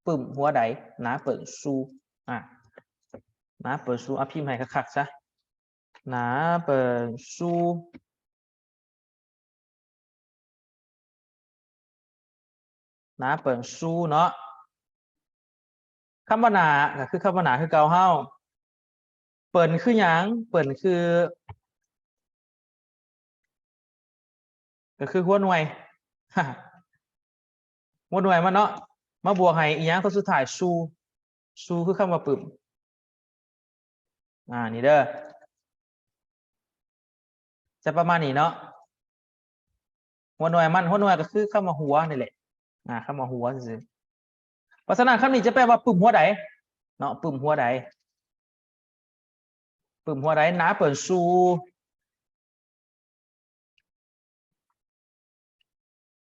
ປຶ້ມຫົວໃດ ໜາເປິນຊູ ອາ ໜາເປິນຊູ ອາ ພິມໃຫ້ຄັກໆຊະ ໜາເປິນຊູ ໜາເປິນຊູເນາະ. ຄຳວ່າໜາກໍຄືຄຳວ່າໜາຄືເກົ່າເຮົາ ເປິນຄືຫຍັງ? ເປິນຄື ກໍຄືຫົວໜ່ວຍ ຫົວໜ່ວຍມັນເນາະ ມາບວກໃຫ້ອີຫຍັງຕົວສຸດທ້າຍ? ຊູ ຊູຄືຄຳວ່າປຶ້ມ ອາ ນີ້ເດີ ຈະປະມານນີ້ເນາະ ຫົວໜ່ວຍມັນ ຫົວໜ່ວຍກໍຄືຄຳວ່າຫົວນີ້ແຫຼະ ອາ ຄຳວ່າຫົວຊື່ໆ. ເພາະສະນັ້ນ ຄຳນີ້ຈະແປວ່າປຶ້ມຫົວໃດເນາະ ປຶ້ມຫົວໃດ ປຶ້ມຫົວໃດ ໜາເປິນຊູ.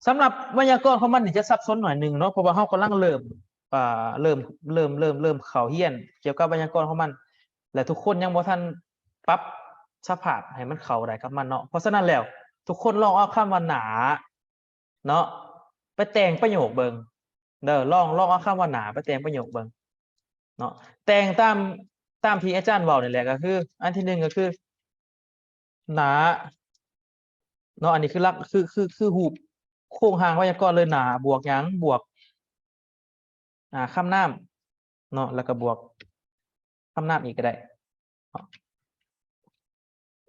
ສຳລັບໄວຍາກອນຂອງມັນນີ້ຈະສັບສົນໜ້ອຍໜຶ່ງເນາະ ເພາະວ່າເຮົາກຳລັງເລີ່ມ ເອີ ເລີ່ມ ເລີ່ມ ເລີ່ມ ເລີ່ມເຂົ້າຮຽນກ່ຽວກັບໄວຍາກອນຂອງມັນ ແລະ ທຸກຄົນຍັງບໍ່ທັນປັບສະພາບໃຫ້ມັນເຂົ້າໄດ້ກັບມັນເນາະ. ເພາະສະນັ້ນແລ້ວ ທຸກຄົນລອງເອົາຄຳວ່າໜາ ເນາະ ໄປແຕ່ງປະໂຫຍກເບິ່ງເດີ ລອງ ລອງເອົາຄຳວ່າໜາໄປແຕ່ງປະໂຫຍກເບິ່ງ ເນາະ ແຕ່ງຕາມ ຕາມທີ່ອາຈານເວົ້ານີ້ແຫຼະ ກໍຄື ອັນທີໜຶ່ງກໍຄື ໜາ ເນາະ ອັນນີ້ຄືຫຼັກ ຄື ຄື ຄືຮູບໂຄງຮ່າງໄວຍາກອນເລີຍ ໜາບວກຫຍັງ ບວກ ອ່າ ຄຳນາມເນາະ ແລ້ວກໍບວກຄຳນາມອີກກໍໄດ້ເນາະ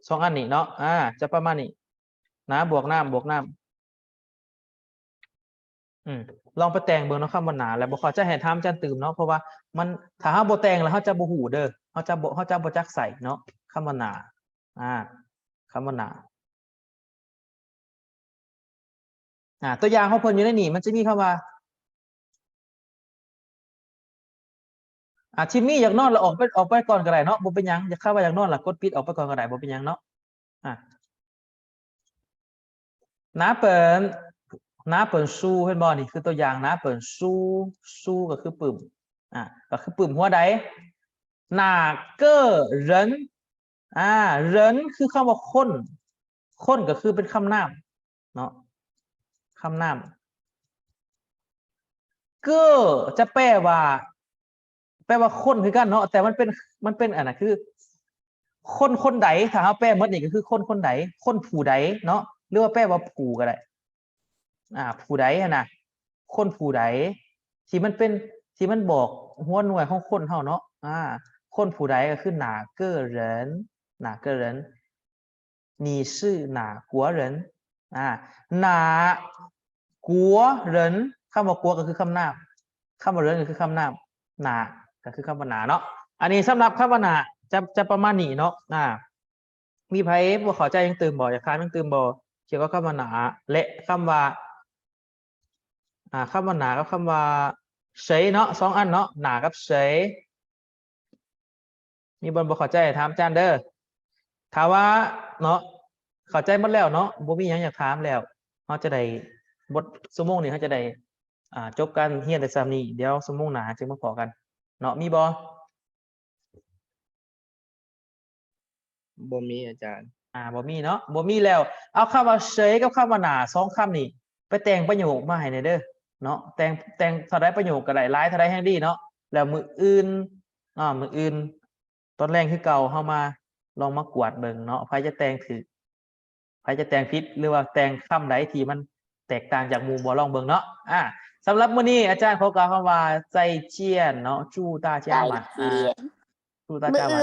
ສອງອັນນີ້ເນາະ ອ່າ ຈະປະມານນີ້ ໜາບວກນາມ ບວກນາມ ອືມ ລອງໄປແຕ່ງເບິ່ງເນາະ ຄຳວ່າໜາ ແລ້ວບໍ່ເຂົ້າໃຈໃຫ້ຖາມອາຈານຕື່ມເນາະ ເພາະວ່າມັນ ຖ້າເຮົາບໍ່ແຕ່ງແລ້ວເຮົາຈະບໍ່ຮູ້ເດີ ເຮົາຈະບໍ່ ເຮົາຈະບໍ່ຈັກໃຊ້ເນາະ ຄຳວ່າໜາ ອ່າ ຄຳວ່າໜາ ອ່າ ຕົວຢ່າງຂອງເພິ່ນຢູ່ໃນນີ້ ມັນຈະມີຄຳວ່າ ອ່າ ທີ່ມີຢາກນອນລະອອກໄປ ອອກໄປກ່ອນກໍໄດ້ເນາະ ບໍ່ເປັນຫຍັງ ຢາກ ຄຳວ່າຢາກນອນລະກົດປິດອອກໄປກ່ອນກໍໄດ້ ບໍ່ເປັນຫຍັງເນາະ ອ່າ ໜາເປີນ ໜາເປີນຊູ ເຫັນບໍ່ ນີ້ຄືຕົວຢ່າງ ໜາເປີນຊູ ຊູກໍຄືປຶ້ມ ອ່າ ກໍຄືປຶ້ມຫົວໃດ ໜ້າເກີ້ເລິນ ອ່າ ເລິນຄືຄຳວ່າຄົນ ຄົນກໍຄືເປັນຄຳນາມເນາະ ຄຳນາມ ເກີ້ຈະແປວ່າ ແປວ່າຄົນຄືກັນເນາະ ແຕ່ມັນເປັນ ມັນເປັນອັນນັ້ນ ຄືຄົນຄົນໃດ ຖ້າເຮົາແປໝົດນີ້ກໍຄືຄົນຄົນໃດ ຄົນຜູ້ໃດເນາະ ຫຼືວ່າແປວ່າຜູ້ກໍໄດ້ ອ່າ ຜູ້ໃດຫັ້ນນະ ຄົນຜູ້ໃດ ທີ່ມັນເປັນ ທີ່ມັນບອກຫົວໜ່ວຍຂອງຄົນເຮົາເນາະ ອ່າ ຄົນຜູ້ໃດກໍຄື 哪个人 哪个人 你是哪国人 ອ່າ 哪国人 ຄຳວ່າ国ກໍຄືຄຳນາມ ຄຳວ່າ人ກໍຄືຄຳນາມ 哪ກໍຄືຄຳວ່າໜາເນາະ ອັນນີ້ສຳລັບຄຳວ່າໜາ ຈະ ຈະປະມານນີ້ເນາະ ອ່າ ມີໃຜບໍ່ເຂົ້າໃຈຫຍັງຕື່ມບໍ່? ຢາກຖາມຫຍັງຕື່ມບໍ່? ກ່ຽວກັບຄຳວ່າໜາ ແລະ ຄຳວ່າ ອ່າ ຄຳວ່າໜາກັບຄຳວ່າເສີຍເນາະ ສອງອັນເນາະ ໜາກັບເສີຍ ມີບ່ອນບໍ່ເຂົ້າໃຈໃຫ້ຖາມອາຈານເດີ ຖ້າວ່າເນາະ ເຂົ້າໃຈໝົດແລ້ວເນາະ ບໍ່ມີຫຍັງຢາກຖາມແລ້ວ ເຮົາຈະໄດ້ ບົດຊົ່ວໂມງນີ້ເຮົາຈະໄດ້ ອ່າ ຈົບການຮຽນແຕ່ສ່ຳນີ້ ດຽວຊົ່ວໂມງໜ້າຈຶ່ງມາພໍ້ກັນເນາະ ມີບໍ່? ບໍ່ມີອາຈານ ອ່າ ບໍ່ມີເນາະ ບໍ່ມີແລ້ວ ເອົາຄຳວ່າເສີຍກັບຄຳວ່າໜາ ສອງຄຳນີ້ ໄປແຕ່ງປະໂຫຍກມາໃຫ້ແດ່ເດີເນາະ ແຕ່ງ ແຕ່ງເທົ່າໃດປະໂຫຍກກໍໄດ້ ຫຼາຍເທົ່າໃດແຮ່ງດີເນາະ ແລ້ວມື້ອື່ນ ອ່າ ມື້ອື່ນຕອນແລງຄືເກົ່າ ເຮົາມາ ລອງມາກວດເບິ່ງເນາະ ໃຜຈະແຕ່ງຖືກ ໃຜຈະແຕ່ງຜິດ ຫຼືວ່າແຕ່ງຄຳໃດທີ່ມັນແຕກຕ່າງຈາກໝູ່ບໍ່ ລອງເບິ່ງເນາະ ອ່າ ສຳລັບມື້ນີ້ອາຈານຂໍກ່າວຄຳວ່າ 再见 ເນາະ 祝大家晚安 再见 祝大家晚安